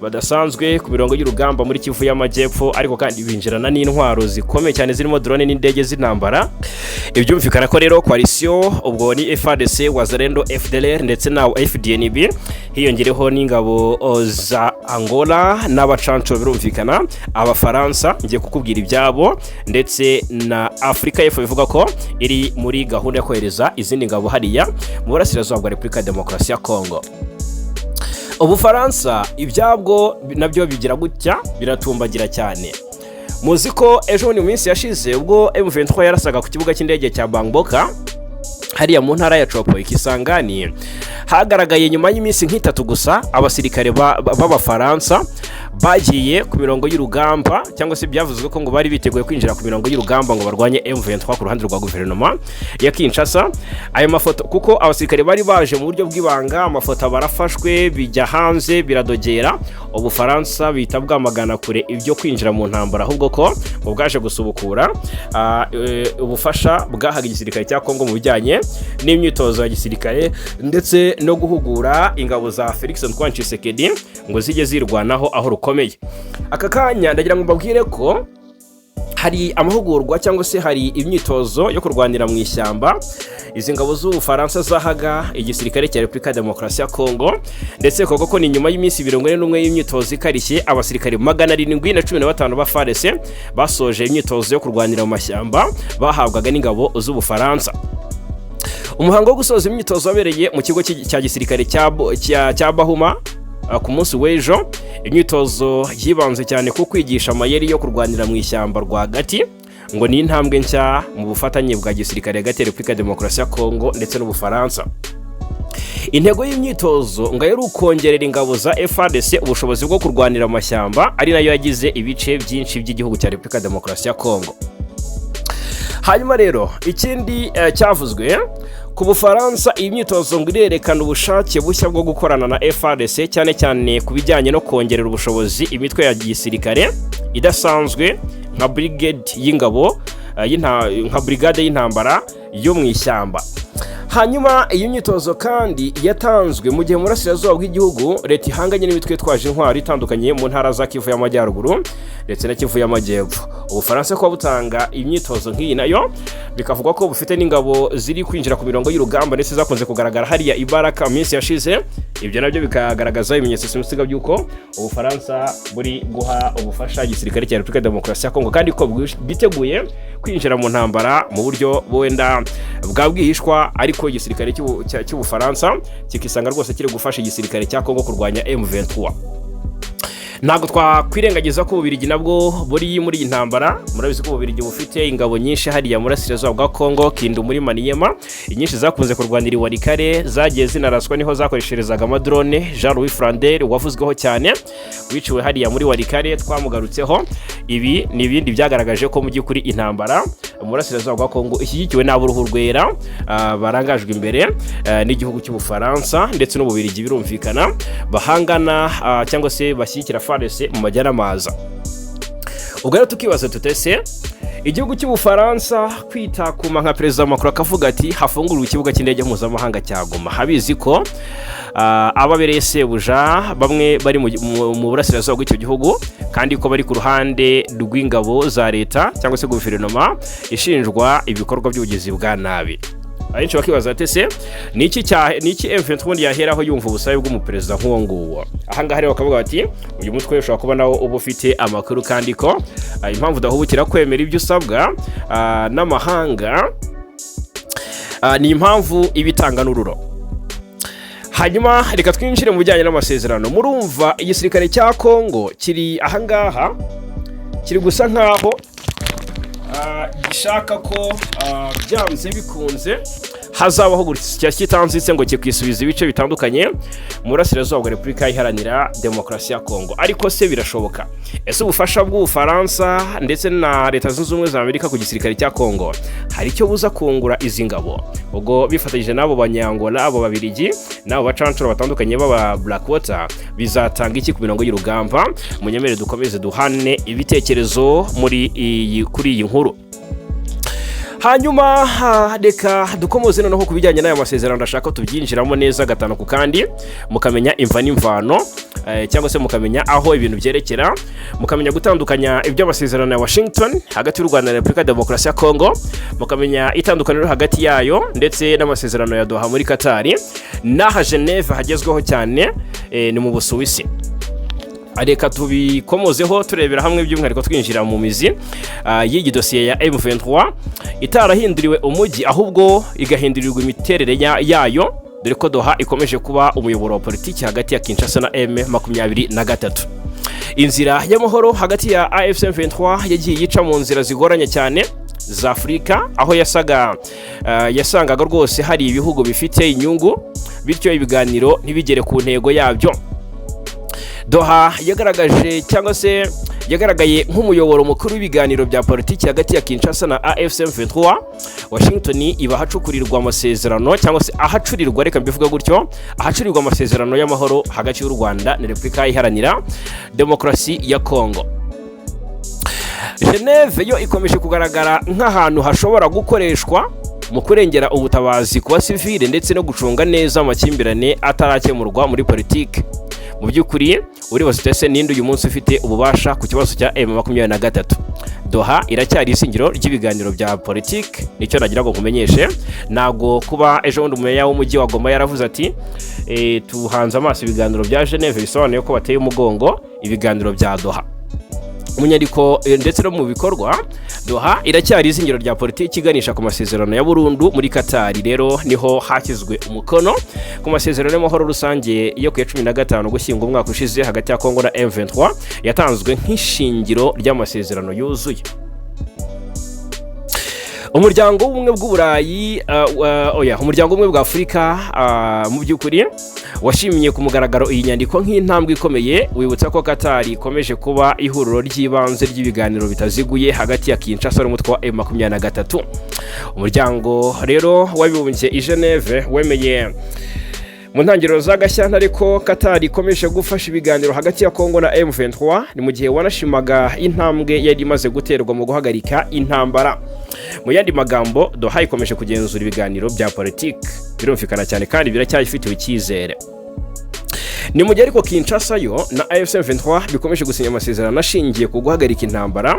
badasanzwe ku mirongo y'urugamba muri Kivu y'Amajyepfo, ariko kandi binjirana n'intwaro zikomeye cyane zirimo drone n'indege z'intambara. Ibyumvikana ko rero coalition, ubwo ni FARDC, Wazalendo, FDLR ndetse na FDNB, hiyongereho n'ingabo za Angola n'abacanco, birumvikana Abafaransa ngiye kukubwira ibyabo, ndetse na Afurika y'Epfo bivuga ko iri muri gahunda yo kohereza izindi ngabo hariya mu burasirazuba bwa Repubulika ya Demokarasi ya Kongo. Ubufaransa ibyabwo nabyo bigira gutya biratumbagira cyane. Muzi ko ejo bundi mu minsi yashize, ubwo M23 yarasaga ku kibuga cy'indege cya Bangboka hariya mu ntara ya Tshopo Kisangani, hagaragaye nyuma y'iminsi nk'itatu gusa abasirikare b'Abafaransa bagiye ku mirongo y'urugamba, cyangwa se byavuzwe ko ngo bari biteguye kwinjira ku mirongo y'urugamba ngo barwanye M23 ku ruhande rwa guverinoma ya Kinshasa. Ayo mafoto, kuko abasirikare bari baje mu buryo bw'ibanga, amafoto barafashwe, bijya hanze, biradogera. Ubufaransa bihita bwamagana kure ibyo kwinjira mu ntambara, ahubwo ko ngo bwaje gusubukura ubufasha bwahaga igisirikare cya Kongo mu bijyanye n'imyitozo ya gisirikare ndetse no guhugura ingabo za Felix Antoine Tshisekedi ngo zijye zirwanaho aho rukomeye. bukomeye. Aka kanya ndagira ngo mbabwire ko hari amahugurwa cyangwa se hari imyitozo yo kurwanira mu ishyamba izi ngabo z'Ubufaransa zahaga igisirikare cya Repubulika ya Demokarasi ya Kongo, ndetse koko ko ni nyuma y'iminsi 41 y'imyitozo ikarishye, abasirikare 715 ba FARDC basoje imyitozo yo kurwanira mu mashyamba bahabwaga n'ingabo z'Ubufaransa. Umuhango wo gusoza imyitozo wabereye mu kigo cya gisirikare cya Bahuma ku munsi w'ejo. Imyitozo yibanze cyane ku kwigisha amayeri yo kurwanira mu ishyamba rwagati, ngo ni intambwe nshya mu bufatanye bwa gisirikare hagati ya Repubulika ya Demokarasi ya Kongo ndetse n'Ubufaransa. Intego y'imyitozo ngo yari ukongerera ingabo za FARDC ubushobozi bwo kurwanira mu mashyamba, ari nayo yagize ibice byinshi by'igihugu cya Repubulika ya Demokarasi ya Kongo. Hanyuma rero ikindi cyavuzwe ku Bufaransa, iyi myitozo ngo irerekana ubushake bushya bwo gukorana na FARDC, cyane cyane ku bijyanye no kongerera ubushobozi imitwe ya gisirikare idasanzwe nka brigade y'ingabo nka brigade y'intambara yo mu ishyamba. Hanyuma iyi myitozo kandi yatanzwe mu gihe mu burasirazuba bw'igihugu leta ihanganye n'imitwe itwaje intwaro itandukanye mu ntara za Kivu y'Amajyaruguru ndetse na Kivu y'Amajyepfo. Ubufaransa kuba butanga imyitozo nk'iyi, nayo bikavugwa ko bufite n'ingabo ziri kwinjira ku mirongo y'urugamba ndetse zakunze kugaragara hariya ibaraka mu minsi yashize, ibyo nabyo bikagaragaza ibimenyetso simusiga by'uko Ubufaransa buri guha ubufasha igisirikare cya Repubulika ya Demokarasi ya Kongo, kandi ko bwiteguye kwinjira mu ntambara mu buryo wenda bwa bwihishwa, ariko igisirikare cy'Ubufaransa kikisanga rwose kiri gufasha igisirikare cya Kongo kurwanya M23. Ntabwo twakwirengagiza ko Ububirigi nabwo buri muri iyi ntambara. Murabizi ko Ububirigi bufite ingabo nyinshi hariya mu burasirazuba bwa Kongo, Kindu, muri Maniema. Inyinshi zakunze kurwanira i Walikale, zagiye zinaraswa, niho zakoresherezaga amadrone. Jean Louis Flander wavuzweho cyane wiciwe hariya muri Walikale, twamugarutseho. Ibi ni ibindi byagaragaje ko mu by'ukuri intambara mu burasirazuba bwa Kongo ishyigikiwe n'ab'uruhu rwera, barangajwe imbere n'igihugu cy'Ubufaransa ndetse n'Ububirigi, birumvikana bahangana cyangwa se bashyigikira FARDC mu majyanamaza. Ubwo rero tukibaza tutese igihugu cy'Ubufaransa kwitakuma nka Perezida Macron akavuga ati hafungurwe ikibuga cy'indege mpuzamahanga cya Goma, habizi ko ababereye sebuja bamwe bari mu burasirazuba bw'icyo gihugu, kandi ko bari ku ruhande rw'ingabo za leta cyangwa se guverinoma ishinjwa ibikorwa by'ubugizi bwa nabi. Abenshi bakibaza ati ese ni iki M23 ubundi yaheraho yumva ubusabe bw'umuperezida nk'uwo nguwo? Ahangaha rero bakavuga bati uyu mutwe ushobora kuba nawo uba ufite amakuru, kandi ko impamvu udahubukira kwemera ibyo usabwa n'amahanga ni impamvu iba itanga n'ururo. Hanyuma reka twinjire mu bijyanye n'amasezerano. Murumva igisirikare cya Kongo kiri ahangaha kiri gusa nkaho gishaka ko byanze bikunze hazabaho gusya kitanzitse, ngo kikwisubiza ibice bitandukanye mu burasirazuba bwa Repubulika Iharanira Demokarasi ya Kongo. Ariko se birashoboka? Ese ubufasha bw'Ubufaransa ndetse na Leta Zunze Ubumwe za Amerika ku gisirikare cya Kongo hari icyo buza kungura izi ngabo, ubwo bifatanyije n'abo Banyangola, abo Babirigi n'abo bacancuro batandukanye b'aba Blackwater, bizatanga iki ku mirongo y'urugamba? Munyemere dukomeze duhane ibitekerezo muri iyi kuri iyi nkuru. Hanyuma reka dukomoze noneho ku bijyanye n'aya masezerano. Ndashaka ko tubyinjiramo neza gatanu ku kandi, mukamenya imva n'imvano, cyangwa se mukamenya aho ibintu byerekera, mukamenya gutandukanya iby'amasezerano ya Washington hagati y'u Rwanda na Repubulika ya Demokarasi ya Kongo, mukamenya itandukaniro hagati yayo ndetse n'amasezerano ya Doha muri Katari n'aha Geneve hagezweho cyane, ni mu Busuwisi. Reka tubikomozeho turebera hamwe, by'umwihariko twinjira mu mizi y'iyi dosiye ya M23 itarahinduriwe umujyi, ahubwo igahindurirwa imiterere yayo, dore ko Doha ikomeje kuba umuyoboro wa politiki hagati ya Kinshasa na M23. Inzira y'amahoro hagati ya AFC M23 yagiye yica mu nzira zigoranye cyane za Afurika, aho yasangaga rwose hari ibihugu bifite inyungu, bityo ibiganiro ntibigere ku ntego yabyo. Doha yagaragaje cyangwa se yagaragaye nk'umuyoboro mukuru w'ibiganiro bya politiki hagati ya Kinshasa na AFC M23. Washington iba ahacukurirwa amasezerano, cyangwa se ahacurirwa, reka mbivuga gutyo, ahacurirwa amasezerano y'amahoro hagati y'u Rwanda na Repubulika Iharanira Demokarasi ya Kongo. Geneve yo ikomeje kugaragara nk'ahantu hashobora gukoreshwa mu kurengera ubutabazi ku basivile ndetse no gucunga neza amakimbirane atarakemurwa muri politiki. Mu Mu by'ukuri uribaza uti: "Ese ninde uyu munsi ufite ububasha ku kibazo cya M23?" Doha iracyari izingiro ry'ibiganiro bya politiki, nicyo nagira ngo nkumenyeshe. Ntabwo kuba ejo bundi umumeya w'umujyi wa Goma yaravuze ati "Tuhanze amaso ibiganiro bya Geneve", bisobanuye ko bateye umugongo ibiganiro bya Doha mu nyandiko ndetse no mu bikorwa. Doha iracyari izingiro rya politiki iganisha ku masezerano ya burundu. Muri Katari rero niho hashyizwe umukono ku masezerano y'amahoro rusange yo ku ya 15 Ugushyingo umwaka ushize hagati ya Kongo na M23, yatanzwe nk'ishingiro ry'amasezerano yuzuye. Umuryango w'Ubumwe bw'Uburayi, oya, Umuryango w'Ubumwe bwa Afurika, mu by'ukuri washimiye ku mugaragaro iyi nyandiko nk'intambwe ikomeye, wibutsa ko Katari ikomeje kuba ihuriro ry'ibanze ry'ibiganiro bitaziguye hagati ya Kinshasa n'umutwe wa M23. Umuryango rero w'Abibumbye i Geneve wemeye mu ntangiriro za Gashyantare ko Katari ikomeje gufasha ibiganiro hagati ya Kongo na M23. Ni mu gihe wanashimaga intambwe yari imaze guterwa mu guhagarika intambara. Mu yandi magambo, Doha ikomeje kugenzura ibiganiro bya politiki, birumvikana cyane kandi biracyayifitiwe icyizere. Ni mu gihe ariko Kinshasa yo na AFC M23 bikomeje gusinya amasezerano ashingiye ku guhagarika intambara,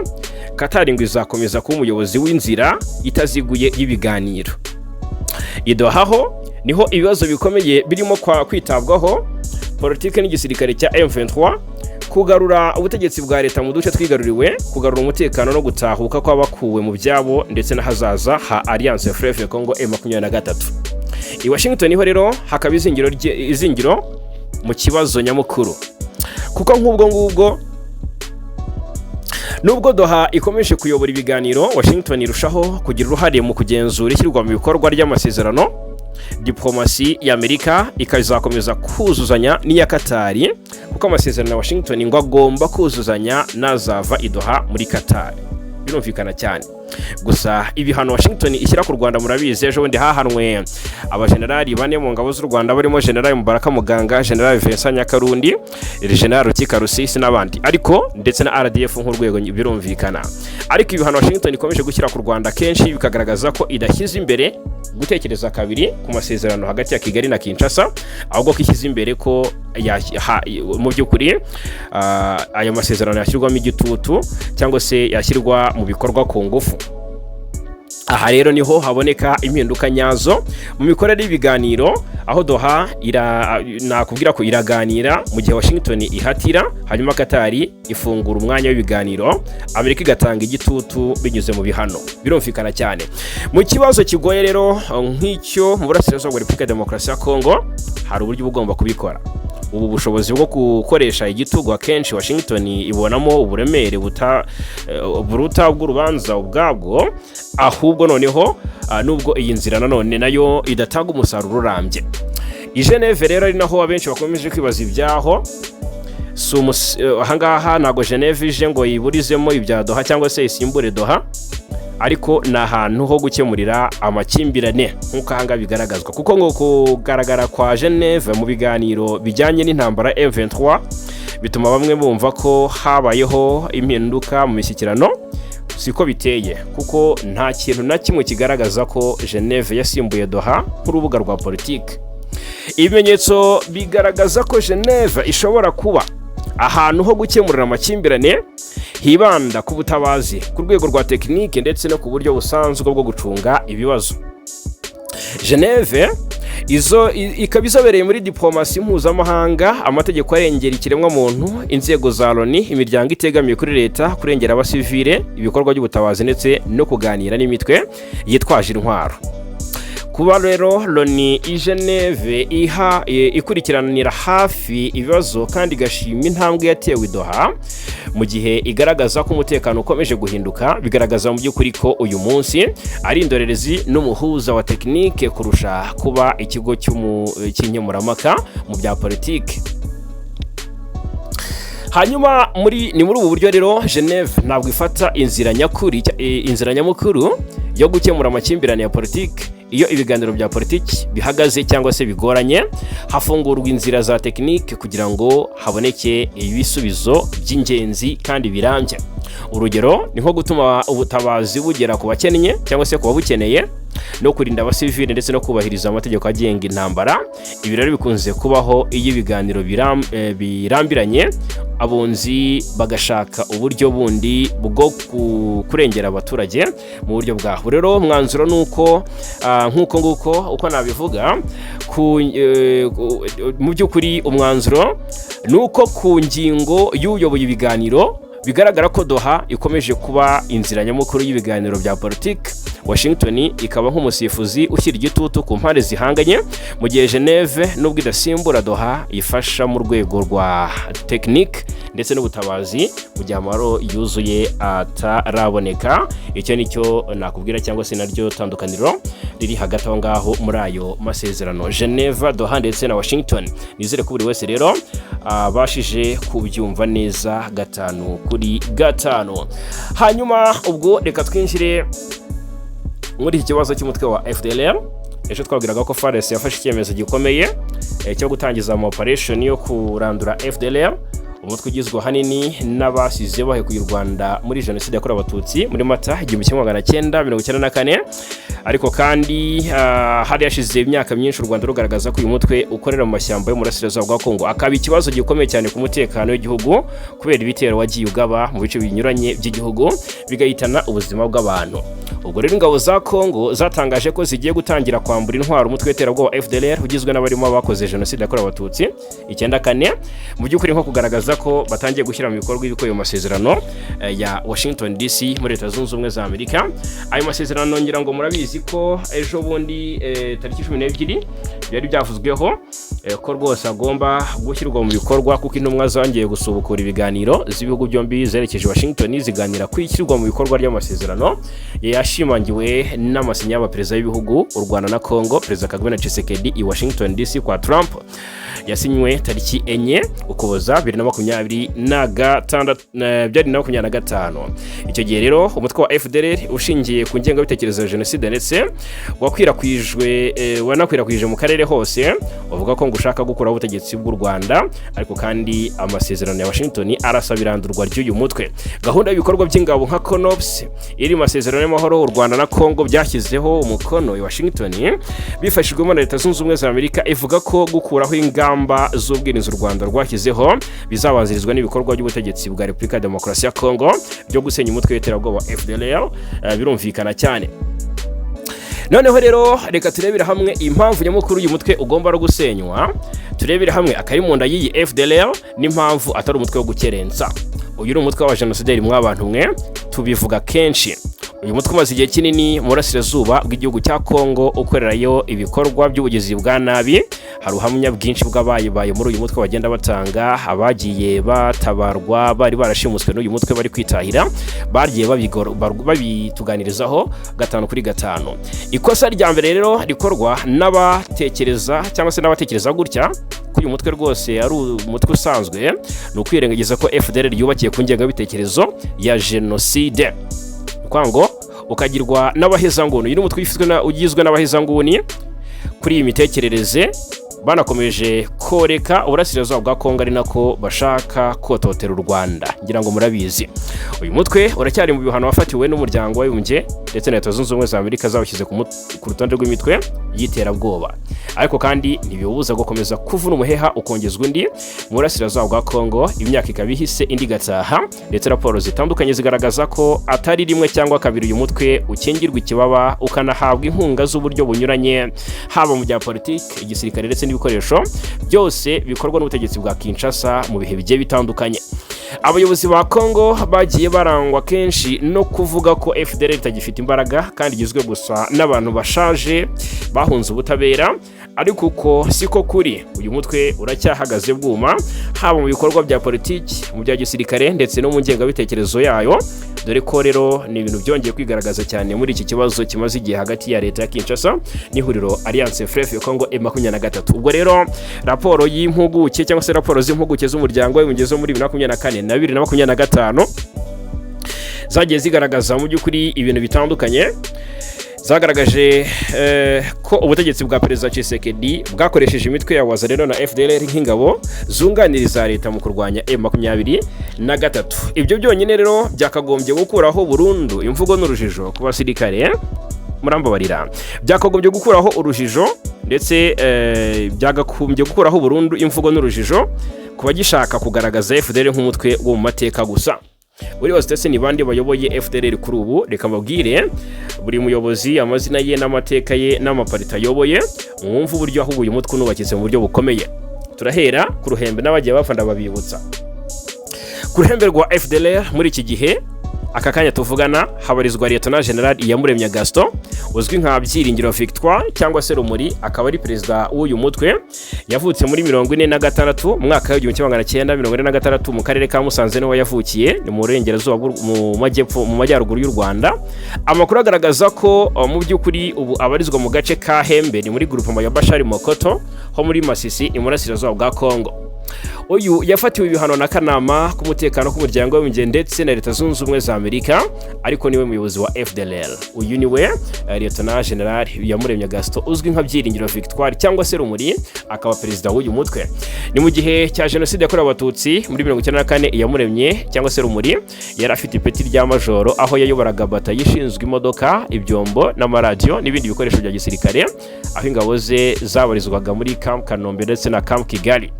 Katari ngo izakomeza kuba umuyobozi w'inzira itaziguye y'ibiganiro. I Doha ho niho ibibazo bikomeye birimo kwa kwitabwaho: politiki n'igisirikare cya M23, kugarura ubutegetsi bwa leta mu duce twigaruriwe, kugarura umutekano no gutahuka kw'abakuwe mu byabo, ndetse n'ahazaza ha Alliance Fleuve Congo M23. I Washington ho rero hakaba izingiro mu kibazo nyamukuru, kuko nk'ubwo ngubwo nubwo Doha ikomeje kuyobora ibiganiro, Washington irushaho kugira uruhare mu kugenzura ishyirwa mu bikorwa ry'amasezerano. Diplomasi y'Amerika ikazakomeza kuzuzanya n'iya Katari, kuko amasezerano ya Washington ngo agomba kuzuzanya n'azava i Doha muri Katari, birumvikana cyane. Gusa ibihano Washington ishyira ku Rwanda murabizi, ejo bundi hahanwe abajenerali bane mu ngabo z'u Rwanda, barimo Generali Mubaraka Muganga, Generali Vincent Nyakarundi, Generali Rukika Rusisi n'abandi, ariko ndetse na RDF nk'urwego, birumvikana. Ariko ibihano Washington ikomeje gushyira ku Rwanda kenshi bikagaragaza ko idashyize imbere gutekereza kabiri ku masezerano hagati ya Kigali na Kinshasa, ahubwo ko ishyize imbere ko mu by'ukuri ayo masezerano yashyirwamo igitutu cyangwa se yashyirwa mu bikorwa ku ngufu. Aha rero niho haboneka impinduka nyazo mu mikorere y'ibiganiro, aho Doha nakubwira ko iraganira mu gihe Washington ihatira, hanyuma Katari ifungura umwanya w'ibiganiro, Amerika igatanga igitutu binyuze mu bihano, birumvikana cyane. Mu kibazo kigoye rero nk'icyo mu burasirazuba bwa Repubulika ya Demokarasi ya Kongo, hari uburyo uba ugomba kubikora. Ubu bushobozi bwo gukoresha igitugu akenshi Washington ibonamo uburemere buruta bw'urubanza ubwabwo. Ahubwo noneho nubwo iyi nzira nanone nayo idatanga umusaruro urambye. I Geneve rero, ari naho abenshi bakomeje kwibaza ibyaho, si ahangaha ntabwo Geneve ije ngo yiburizemo ibya Doha cyangwa se isimbure Doha, ariko ni ahantu ho gukemurira amakimbirane nk'uko ahangaha bigaragazwa, kuko ngo kugaragara kwa Geneve mu biganiro bijyanye n'intambara M23 bituma bamwe bumva ko habayeho impinduka mu mishyikirano. Siko biteye, kuko nta kintu na kimwe kigaragaza ko Geneve yasimbuye Doha nk'urubuga rwa politiki. Ibimenyetso bigaragaza ko Geneve ishobora kuba ahantu ho gukemurira amakimbirane, hibanda ku butabazi ku rwego rwa tekinike ndetse no ku buryo busanzwe bwo gucunga ibibazo. Geneve izo ikaba izobereye muri diplomasi mpuzamahanga, amategeko arengera ikiremwamuntu, inzego za Loni, imiryango itegamiye kuri leta, kurengera abasivile, ibikorwa by'ubutabazi ndetse no kuganira n'imitwe yitwaje intwaro. Kuba rero Loni i Geneve iha ikurikiranira hafi ibibazo kandi igashima intambwe yatewe i Doha, mu gihe igaragaza ko umutekano ukomeje guhinduka, bigaragaza mu by'ukuri ko uyu munsi ari indorerezi n'umuhuza wa tekinike kurusha kuba ikigo cy'inkemurampaka mu bya politiki. Hanyuma ni muri ubu buryo rero Geneve ntabwo ifata inzira nyakuri, inzira nyamukuru yo gukemura amakimbirane ya politiki. Iyo ibiganiro bya politiki bihagaze cyangwa se bigoranye, hafungurwa inzira za tekinike kugira ngo haboneke ibisubizo by'ingenzi kandi birambye. Urugero ni nko gutuma ubutabazi bugera ku bakennye cyangwa se ku babukeneye. no kurinda abasivili ndetse no kubahiriza amategeko agenga intambara. Ibi rero bikunze kubaho iyo ibiganiro birambiranye, abunzi bagashaka uburyo bundi bwo kurengera abaturage mu buryo bwaho. Rero umwanzuro ni uko nk'uko nguko uko nabivuga mu by'ukuri, umwanzuro ni uko ku ngingo y'uyoboye ibiganiro bigaragara ko Doha ikomeje kuba inzira nyamukuru y'ibiganiro bya politiki, Washington ikaba nk'umusifuzi ushyira igitutu ku mpande zihanganye, mu gihe Geneve, nubwo idasimbura Doha, ifasha mu rwego rwa tekinike ndetse n'ubutabazi mu gihe amahoro yuzuye ataraboneka. Icyo ni cyo nakubwira, cyangwa se naryo tandukaniro riri hagati aho ngaho muri ayo masezerano, Geneva, Doha ndetse na Washington. Nizere ko buri wese rero abashije kubyumva neza gatanu kuri gatanu. Hanyuma ubwo reka twinjire muri iki kibazo cy'umutwe wa FDLR. Ejo twabwiraga ko FARDC yafashe icyemezo gikomeye cyo gutangiza ama operation yo kurandura FDLR, umutwe ugizwe ahanini n'abasize bahekuye u Rwanda muri Jenoside yakorewe Abatutsi muri Mata 1994. Ariko kandi hari hashize imyaka myinshi u Rwanda rugaragaza ko uyu mutwe ukorera mu mashyamba yo mu burasirazuba bwa Kongo, akaba ikibazo gikomeye cyane ku mutekano w'igihugu kubera ibitero wagiye ugaba mu bice binyuranye by'igihugu, bigahitana ubuzima bw'abantu. Ubwo rero ingabo za Kongo zatangaje ko zigiye gutangira kwambura intwaro umutwe w'iterabwoba FDLR ugizwe n'abarimo abakoze Jenoside yakorewe Abatutsi 94, mu by'ukuri nko kugaragaza ko batangiye gushyira mu bikorwa ibikubiye mu masezerano ya Washington DC muri Leta Zunze Ubumwe za Amerika. Ayo masezerano ngira ngo murabizi ko ejo bundi tariki 12 byari byavuzweho ko rwose agomba gushyirwa mu bikorwa, kuko intumwa zongeye gusubukura ibiganiro z'ibihugu byombi zerekeje Washington ziganira ku ishyirwa mu bikorwa ry'amasezerano yashimangiwe n'amasinya y'abaperezida b'ibihugu u Rwanda na Congo, Perezida Kagame na Tshisekedi, i Washington DC kwa Trump, yasinywe tariki 4 Ukuboza 2026, 2025. Icyo gihe rero umutwe wa FDLR ushingiye ku ngengabitekerezo ya jenoside ndetse wakwirakwijwe wanakwirakwije mu karere hose, uvuga ko ngo ushaka gukuraho ubutegetsi bw'u Rwanda. Ariko kandi amasezerano ya Washington arasaba irandurwa ry'uyu mutwe. Gahunda y'ibikorwa by'ingabo nka CONOPS iri mu masezerano y'amahoro u Rwanda na Congo byashyizeho umukono i Washington bifashijwemo na Leta Zunze Ubumwe za Amerika, ivuga ko gukuraho ingamba z'ubwirinzi u Rwanda rwashyizeho bizabanzirizwa n'ibikorwa by'ubutegetsi bwa Repubulika ya Demokarasi ya Congo byo gusenya umutwe w'iterabwoba FDLR. Birumvikana cyane. Noneho rero reka turebere hamwe impamvu nyamukuru uyu mutwe ugomba no gusenywa, turebere hamwe akari mu nda y'iyi FDLR n'impamvu atari umutwe wo gukerensa. Uyu ni umutwe w'abajenosideri mw'abantu mwe, tubivuga kenshi. Uyu mutwe umaze igihe kinini mu burasirazuba bw'igihugu cya Kongo ukorerayo ibikorwa by'ubugizi bwa nabi. Hari ubuhamya bwinshi bw'abayibaye muri uyu mutwe bagenda batanga, abagiye batabarwa bari barashimuswe n'uyu mutwe bari kwitahira, bagiye babituganirizaho gatanu kuri gatanu. Ikosa rya mbere rero rikorwa n'abatekereza cyangwa se n'abatekereza gutya ko uyu mutwe rwose ari umutwe usanzwe ni ukwirengagiza ko FDLR yubakiye ku ngengabitekerezo ya jenoside, ukuvuga ngo ukagirwa n'abahezanguni. Uyu ni umutwe ugizwe n'abahezanguni kuri iyi mitekerereze, banakomeje koreka uburasirazuba bwa Kongo ari nako bashaka kototera u Rwanda. Ngira ngo murabizi, uyu mutwe uracyari mu bihano wafatiwe n'Umuryango w'Abibumbye ndetse na Leta Zunze Ubumwe za Amerika zawushyize ku rutonde rw'imitwe y'iterabwoba. Ariko kandi ntibiwubuza gukomeza kuvuna umuheha ukongezwa undi mu burasirazuba bwa Kongo, imyaka ikaba ihise indi igataha. Ndetse raporo zitandukanye zigaragaza ko atari rimwe cyangwa kabiri uyu mutwe ukingirwa ikibaba, ukanahabwa inkunga z'uburyo bunyuranye, haba mu bya politiki, igisirikare ndetse n'ibikoresho, byose bikorwa n'ubutegetsi bwa Kinshasa mu bihe bigiye bitandukanye. Abayobozi ba Kongo bagiye barangwa kenshi no kuvuga ko FDLR itagifite imbaraga kandi igizwe gusa n'abantu bashaje bahunze ubutabera, ariko uko siko kuri. Uyu mutwe uracyahagaze bwuma, haba mu bikorwa bya politiki, mu bya gisirikare ndetse no mu ngengabitekerezo yayo. Dore ko rero ni ibintu byongeye kwigaragaza cyane muri iki kibazo kimaze igihe hagati ya leta ya Kinshasa n'ihuriro Alliance Fleuve Congo M23. Ubwo rero raporo y'impuguke cyangwa se raporo z'impuguke z'Umuryango w'Abibumbye zo muri 2024 na 2025 zagiye zigaragaza mu by'ukuri ibintu bitandukanye. Zagaragaje ko ubutegetsi bwa Perezida Tshisekedi bwakoresheje imitwe ya Wazalendo na FDLR nk'ingabo zunganira iza leta mu kurwanya M23. Ibyo byonyine rero byakagombye gukuraho burundu imvugo n'urujijo ku basirikare. Murambabarira, byakagombye gukuraho urujijo ndetse byagakumbye gukuraho burundu imvugo n'urujijo ku bagishaka kugaragaza FDLR nk'umutwe wo mu mateka gusa. Buri wese ndetse ni bande bayoboye FDLR kuri ubu? Reka mbabwire buri muyobozi, amazina ye n'amateka ye n'amaparita ayoboye, mwumve uburyo ahubwo uyu mutwe unubakitse mu buryo bukomeye. Turahera ku ruhembe n'abagiye bapfa ndababibutsa. Ku ruhembe rwa FDLR muri iki gihe, aka kanya tuvugana, habarizwa Lieutenant General Iyamuremye Gaston, uzwi nka Byiringiro Victoire cyangwa se Rumuri, akaba ari perezida w'uyu mutwe. Yavutse muri 46, mu mwaka w'1946, mu karere ka Musanze niho yavukiye, ni mu burengerazuba mu majyepfo, mu majyaruguru y'u Rwanda. Amakuru agaragaza ko mu by'ukuri ubu abarizwa mu gace ka Hembe, ni muri groupement ya Bashari Mokoto ho muri Masisi, iburasirazuba bwa Kongo. Uyu yafatiwe ibihano n'akanama k'umutekano k'umuryango w'abibumbye ndetse na Leta Zunze Ubumwe za Amerika, ariko niwe muyobozi wa FDLR. Uyu niwe Lieutenant General Iyamuremye Gaston, uzwi nka Byiringiro Victoire cyangwa se Rumuri, akaba perezida w'uyu mutwe. Ni mu gihe cya Jenoside yakorewe Abatutsi muri 94, Iyamuremye cyangwa se Rumuri yari afite ipeti rya majoro, aho yayoboraga batayo ishinzwe imodoka, ibyombo n'amaradiyo n'ibindi bikoresho bya gisirikare, aho ingabo ze zabarizwaga muri Camp Kanombe ndetse na Camp Kigali.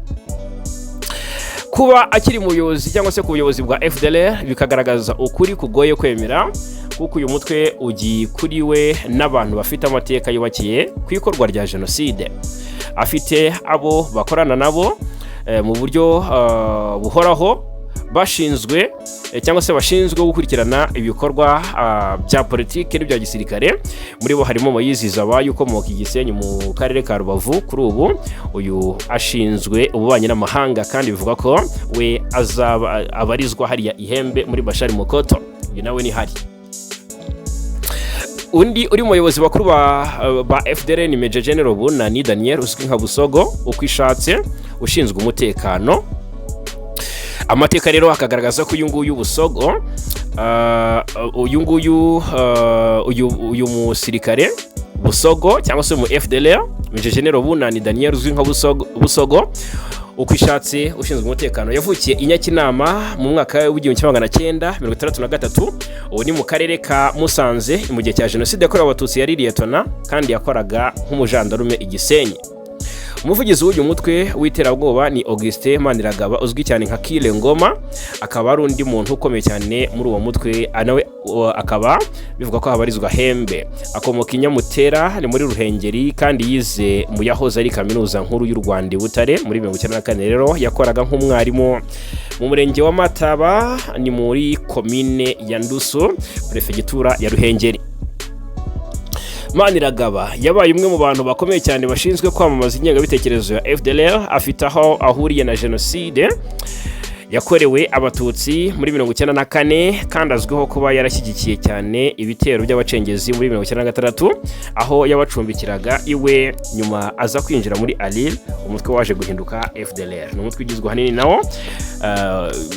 Kuba akiri mu buyobozi cyangwa se ku buyobozi bwa FDLR bikagaragaza ukuri kugoye kwemera, kuko uyu mutwe ugikuriwe n'abantu bafite amateka yubakiye ku ikorwa rya jenoside. Afite abo bakorana nabo mu buryo buhoraho, bashinzwe cyangwa se bashinzwe gukurikirana ibikorwa bya politiki n'ibya gisirikare. Muri bo harimo Moyizi Zabayo, ukomoka i Gisenyi mu karere ka Rubavu. Kuri ubu uyu ashinzwe ububanyi n'amahanga, kandi bivuga ko we azaba abarizwa hariya Ihembe muri Bashari Mokoto. Uyu nawe ni hari. Undi uri mu bayobozi bakuru ba FDLR ni Major General Bunani Daniel, uzwi nka Busogo uko ishatse, ushinzwe umutekano. Amateka rero akagaragaza ko uyu nguyu Busogo, uyu nguyu, uyu musirikare Busogo cyangwa se mu FDLR, Major General Bunani Daniel uzwi nka Busogo uko ishatse, ushinzwe umutekano, yavukiye i Nyakinama mu mwaka w'1963, ubu ni mu karere ka Musanze. Mu gihe cya Jenoside yakorewe Abatutsi yari liyetona, kandi yakoraga nk'umujandarume i Gisenyi. Umuvugizi w'uyu mutwe w'iterabwoba ni Augustin Maniragaba, uzwi cyane nka Kile Ngoma, akaba ari undi muntu ukomeye cyane muri uwo mutwe, nawe akaba bivuga ko habarizwa Hembe. Akomoka i Nyamutera, ni muri Ruhengeri, kandi yize mu yahoze ari Kaminuza Nkuru y'u Rwanda i Butare. Muri 94 rero yakoraga nk'umwarimu mu murenge wa Mataba, ni muri komine ya Ndusu, perefegitura ya Ruhengeri. Maniragaba yabaye umwe mu bantu bakomeye cyane bashinzwe kwamamaza ingengabitekerezo ya FDLR. Afite aho ahuriye na Jenoside yakorewe Abatutsi muri 94, kandi azwiho kuba yarashyigikiye cyane ibitero by'abacengezi muri 96, aho yabacumbikiraga iwe, nyuma aza kwinjira muri ALIR, umutwe waje guhinduka FDLR. Ni umutwe ugizwe ahanini nawo,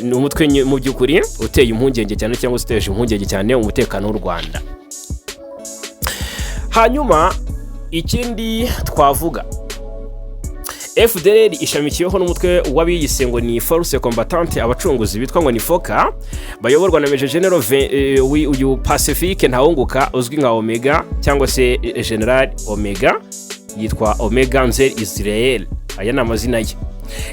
ni umutwe mu by'ukuri uteye impungenge cyane cyangwa se uteje impungenge cyane umutekano w'u Rwanda. Hanyuma ikindi twavuga, FDLR ishamikiyeho n'umutwe w'abiyise ngo ni Force Combattante Abacunguzi, bitwa ngo ni FOCA, bayoborwa na Major General uyu Pacifique Ntawunguka, uzwi nka Omega cyangwa se General Omega, yitwa Omega Nzer Israel, aya ni amazina ye.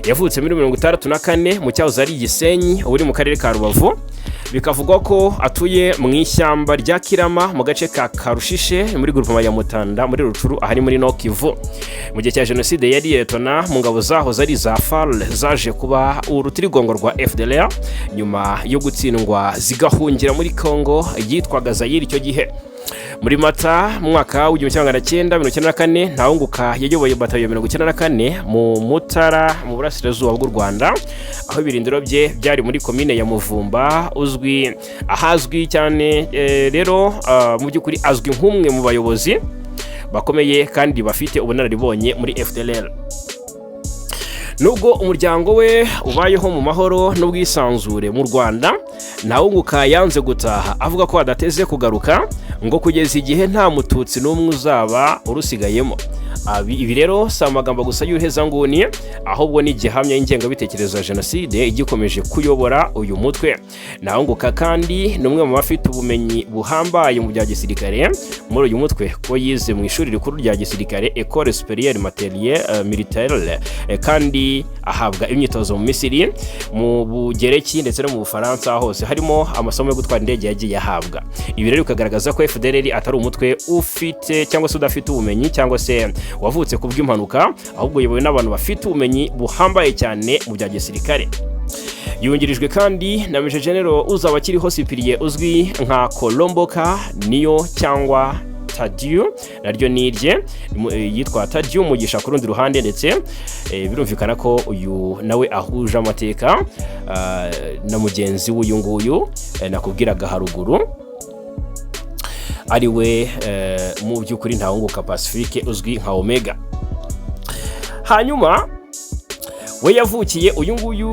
Yavutse muri 64 mu cyahoze ari Gisenyi, ubu uri mu karere ka Rubavu. Bikavugwa ko atuye mu ishyamba rya Kirama, mu gace ka Karushishe, muri groupement ya Mutanda, muri Rutshuru, ahari muri Nord Kivu. Mu gihe cya Jenoside yari liyetona mu ngabo zahoze ari za FAR, zaje kuba urutirigongo rwa FDLR nyuma yo gutsindwa zigahungira muri Congo yitwaga Zayire icyo gihe. Muri Mata mu mwaka w'1994, Ntawunguka yayoboye batayo ya 94 mu Mutara, mu burasirazuba bw'u Rwanda, aho ibirindiro bye byari muri komine ya Muvumba, uzwi ahazwi cyane. Rero mu by'ukuri azwi nk'umwe mu bayobozi bakomeye kandi bafite ubunararibonye muri FDLR. Nubwo umuryango we ubayeho mu mahoro n'ubwisanzure mu Rwanda, Ntawunguka yanze gutaha, avuga ko adateze kugaruka ngo kugeza igihe nta Mututsi n'umwe uzaba urusigayemo. Ibi rero si amagambo gusa y'uruhezanguni, ahubwo ni igihamya y'ingengabitekerezo ya jenoside igikomeje kuyobora uyu mutwe. Ntawunguka kandi ni umwe mu bafite ubumenyi buhambaye mu bya gisirikare muri uyu mutwe, kuko yize mu ishuri rikuru rya gisirikare, Ecole Supérieure Militaire, kandi ahabwa imyitozo mu Misiri, mu Bugereki ndetse no mu Bufaransa, hose harimo amasomo yo gutwara indege yagiye ahabwa. Ibi rero bikagaragaza ko FDLR atari umutwe ufite cyangwa se udafite ubumenyi cyangwa se wavutse ku bw'impanuka, ahubwo uyobowe n'abantu bafite ubumenyi buhambaye cyane mu bya gisirikare. Yungirijwe kandi na Major General Uzabakiriho Cyprien uzwi nka Kolomboka, niyo cyangwa Tadieu naryo ni irye, yitwa Tadieu Mugisha ku rundi ruhande. Ndetse birumvikana ko uyu nawe ahuje amateka na mugenzi w'uyu nguyu nakubwiraga haruguru, ari we mu by'ukuri Ntawunguka Pacifique uzwi nka Omega. Hanyuma we yavukiye, uyu nguyu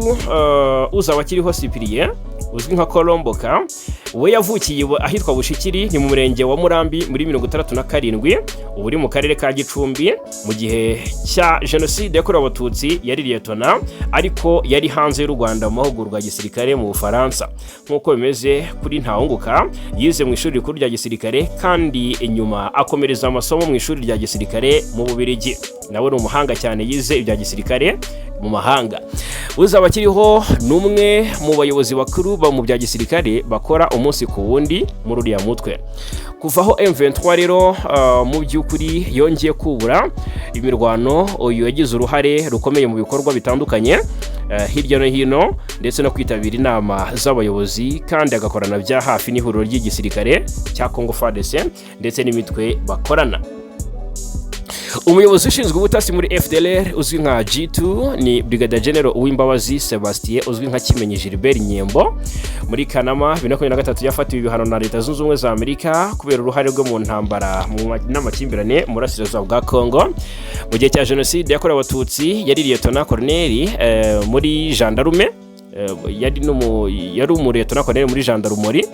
Uzabakiriho Cyprien uzwi nka Kolomboka, we yavukiye ahitwa Bushikiri, ni mu murenge wa Murambi, muri 67, ubu uri mu karere ka Gicumbi. Mu gihe cya jenoside yakorewe Abatutsi yari liyetona, ariko yari hanze y'u Rwanda mu mahugurwa ya gisirikare mu Bufaransa. Nk'uko bimeze kuri Ntawunguka, yize mu ishuri rikuru rya gisirikare kandi inyuma akomereza amasomo mu ishuri rya gisirikare mu Bubiligi. Nawe ni umuhanga cyane, yize ibya gisirikare mu mahanga. Uzabakiriho ni umwe mu bayobozi bakuru ba mu bya gisirikare bakora umunsi ku wundi muri uriya mutwe. Kuva aho M23 rero mu by'ukuri yongeye kubura imirwano, uyu yagize uruhare rukomeye mu bikorwa bitandukanye hirya no hino, ndetse no kwitabira inama z'abayobozi, kandi agakorana bya hafi n'ihuriro ry'igisirikare cya Congo FARDC ndetse n'imitwe bakorana. Umuyobozi ushinzwe ubutasi muri FDLR uzwi nka G2 ni Brigadier General Uwimbabazi Sebastien uzwi nka Kimenyi Gilbert Nyembo. Muri Kanama 2023 yafatiwe ibihano na Leta Zunze Ubumwe za Amerika kubera uruhare rwe mu ntambara n'amakimbirane mu burasirazuba bwa Congo. Mu gihe cya jenoside yakorewe Abatutsi yari Lieutenant Colonel muri gendarme, yari umuliyetona colonel muri gendarmerie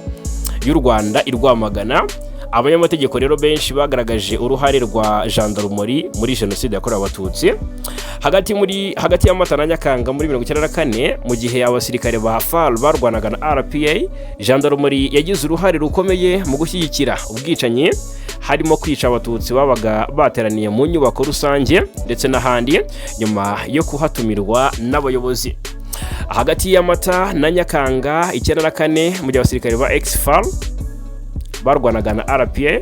y'u Rwanda i Rwamagana. Abanyamategeko rero benshi bagaragaje uruhare rwa gendarmerie muri jenoside yakorewe Abatutsi. Hagati ya Mata na Nyakanga muri 94, mu gihe abasirikare ba FAR barwanaga na RPA, gendarmerie yagize uruhare rukomeye mu gushyigikira ubwicanyi, harimo kwica Abatutsi babaga bateraniye mu nyubako rusange ndetse n'ahandi, nyuma yo kuhatumirwa n'abayobozi. Hagati ya Mata na Nyakanga 94, mu gihe abasirikare ba ex-FAR barwanaga na RPA,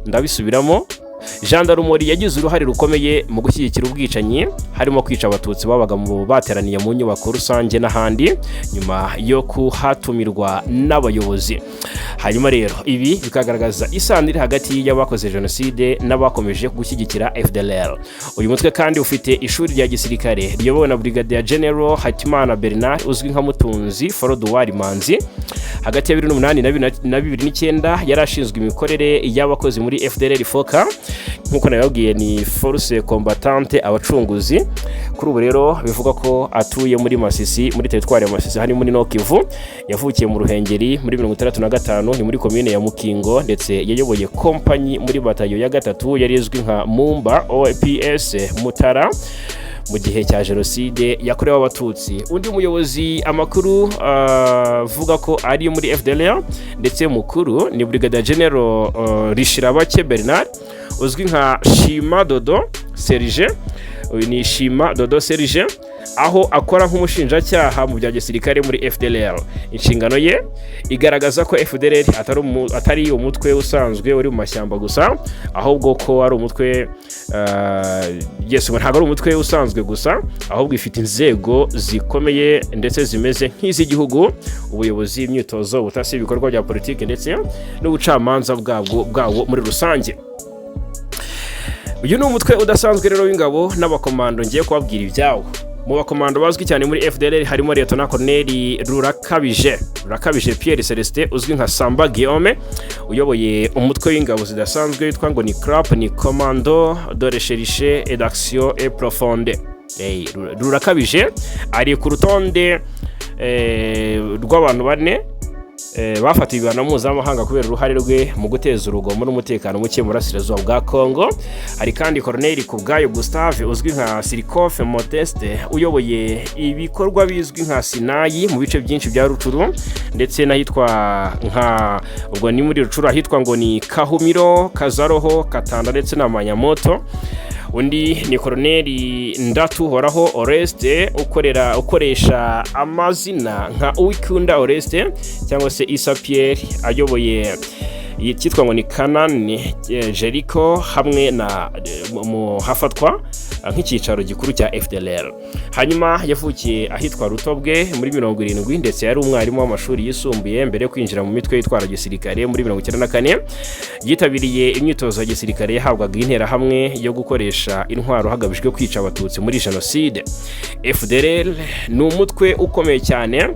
ndabisubiramo, gendarmerie yagize uruhare rukomeye mu gushyigikira ubwicanyi, harimo kwica Abatutsi babaga mu bateraniye mu nyubako rusange n'ahandi, nyuma yo kuhatumirwa n'abayobozi. Hanyuma rero ibi bikagaragaza isano iri hagati y'abakoze jenoside n'abakomeje gushyigikira FDLR. Uyu mutwe kandi ufite ishuri rya gisirikare riyobowe na Brigadier General Hakimana Bernard uzwi nka Mutunzi Froduard Manzi. Hagati ya 2008 na 2009 yari ashinzwe imikorere y'abakozi muri FDLR FOCA. Nk'uko nabibabwiye, ni Force Combattante Abacunguzi. Kuri ubu rero bivugwa ko atuye muri Masisi, muri teritwari ya Masisi, harimo muri Nord Kivu. Yavukiye mu Ruhengeri muri 65, ni muri komine ya Mukingo, ndetse yayoboye kompanyi muri batayo ya gatatu yari izwi nka Mumba OPS Mutara mu gihe cya jenoside yakorewe Abatutsi. Undi muyobozi amakuru avuga ko ari muri FDLR ndetse mukuru ni Brigadier General Rishirabake Bernard uzwi nka Shima Dodo Serge. Uyu ni Shima Dodo Serge, aho akora nk'umushinjacyaha mu bya gisirikare muri FDLR. Inshingano ye igaragaza ko FDLR atari umutwe usanzwe uri mu mashyamba gusa, ahubwo ko ari umutwe yes, ntabwo ari umutwe usanzwe gusa, ahubwo ifite inzego zikomeye ndetse zimeze nk'iz'igihugu: ubuyobozi, imyitozo, ubutasi, ibikorwa bya politiki ndetse n'ubucamanza bwawo muri rusange. Uyu ni umutwe udasanzwe rero w'ingabo n'abakomando ngiye kubabwira ibyawo. Mu bakomando bazwi cyane muri FDLR harimo Lieutenant Colonel Rurakabije Pierre Celestin uzwi nka Samba Guillaume, uyoboye umutwe w'ingabo zidasanzwe witwa ngo ni CRAP, ni Commando de Recherche et d'Action et Profonde. Hey, Rurakabije ari ku rutonde rw'abantu bane. Bafatiwe ibihano mpuzamahanga kubera uruhare rwe mu guteza urugomo n'umutekano muke mu burasirazuba bwa Congo. Hari kandi Colonel Kubwayo Gustave uzwi nka Sirikofe Modeste, uyoboye ibikorwa bizwi nka Sinayi mu bice byinshi bya Rucuru ndetse n'ahitwa nka, ubwo ni muri Rucuru, ahitwa ngo ni Kahumiro, Kazaroho, Katanda ndetse na Manyamoto. Undi ni Koroneli Ndatuhoraho Oreste, ukorera ukoresha amazina nka Uwikunda Oreste cyangwa se Isa Pierre, ayoboye icyitwa ngo ni Kanani Jericho hamwe na mu hafatwa nk'icyicaro gikuru cya FDLR. Hanyuma yavukiye ahitwa Rutobwe muri 70, ndetse yari umwarimu w'amashuri yisumbuye mbere yo kwinjira mu mitwe yitwara gisirikare muri 94. Yitabiriye imyitozo ya gisirikare yahabwaga Interahamwe yo gukoresha intwaro hagamijwe kwica Abatutsi muri jenoside. FDLR ni umutwe ukomeye cyane.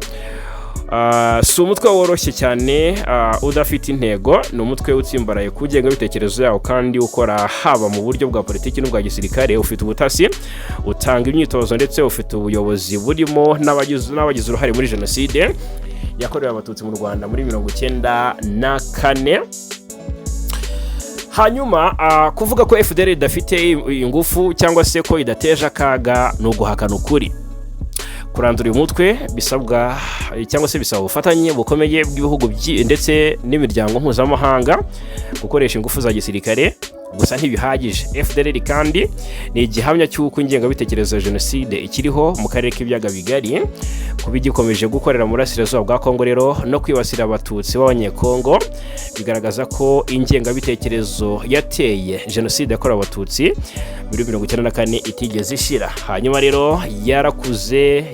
Si umutwe woroshye cyane, udafite intego. Ni umutwe utsimbaraye ku ngengabitekerezo yawo kandi ukora haba mu buryo bwa politiki n'ubwa gisirikare. Ufite ubutasi, utanga imyitozo, ndetse ufite ubuyobozi burimo n'abagize uruhare muri jenoside yakorewe Abatutsi mu Rwanda muri 94. Hanyuma kuvuga ko FDLR idafite ingufu cyangwa se ko idateje akaga ni uguhakana ukuri. Kurandura uyu mutwe bisabwa cyangwa se bisaba ubufatanye bukomeye bw'ibihugu ndetse n'imiryango mpuzamahanga. Gukoresha ingufu za gisirikare gusa ntibihagije. FDLR kandi ni igihamya cy'uko ingengabitekerezo ya jenoside ikiriho mu karere k'Ibiyaga Bigari. Kuba igikomeje gukorera mu burasirazuba bwa Kongo rero no kwibasira Abatutsi b'Abanyekongo bigaragaza ko ingengabitekerezo yateye jenoside yakorewe Abatutsi muri 94 itigeze ishira. Hanyuma rero yarakuze,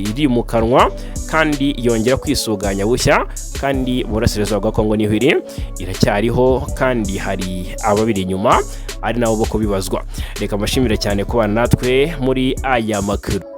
irimukanwa kandi yongera kwisuganya bushya, kandi mu burasirazuba bwa Kongo niho iri, iracyariho, kandi hari ababiri inyuma ari nabo bo kubibazwa. Reka mbashimire cyane kubana natwe muri aya makuru.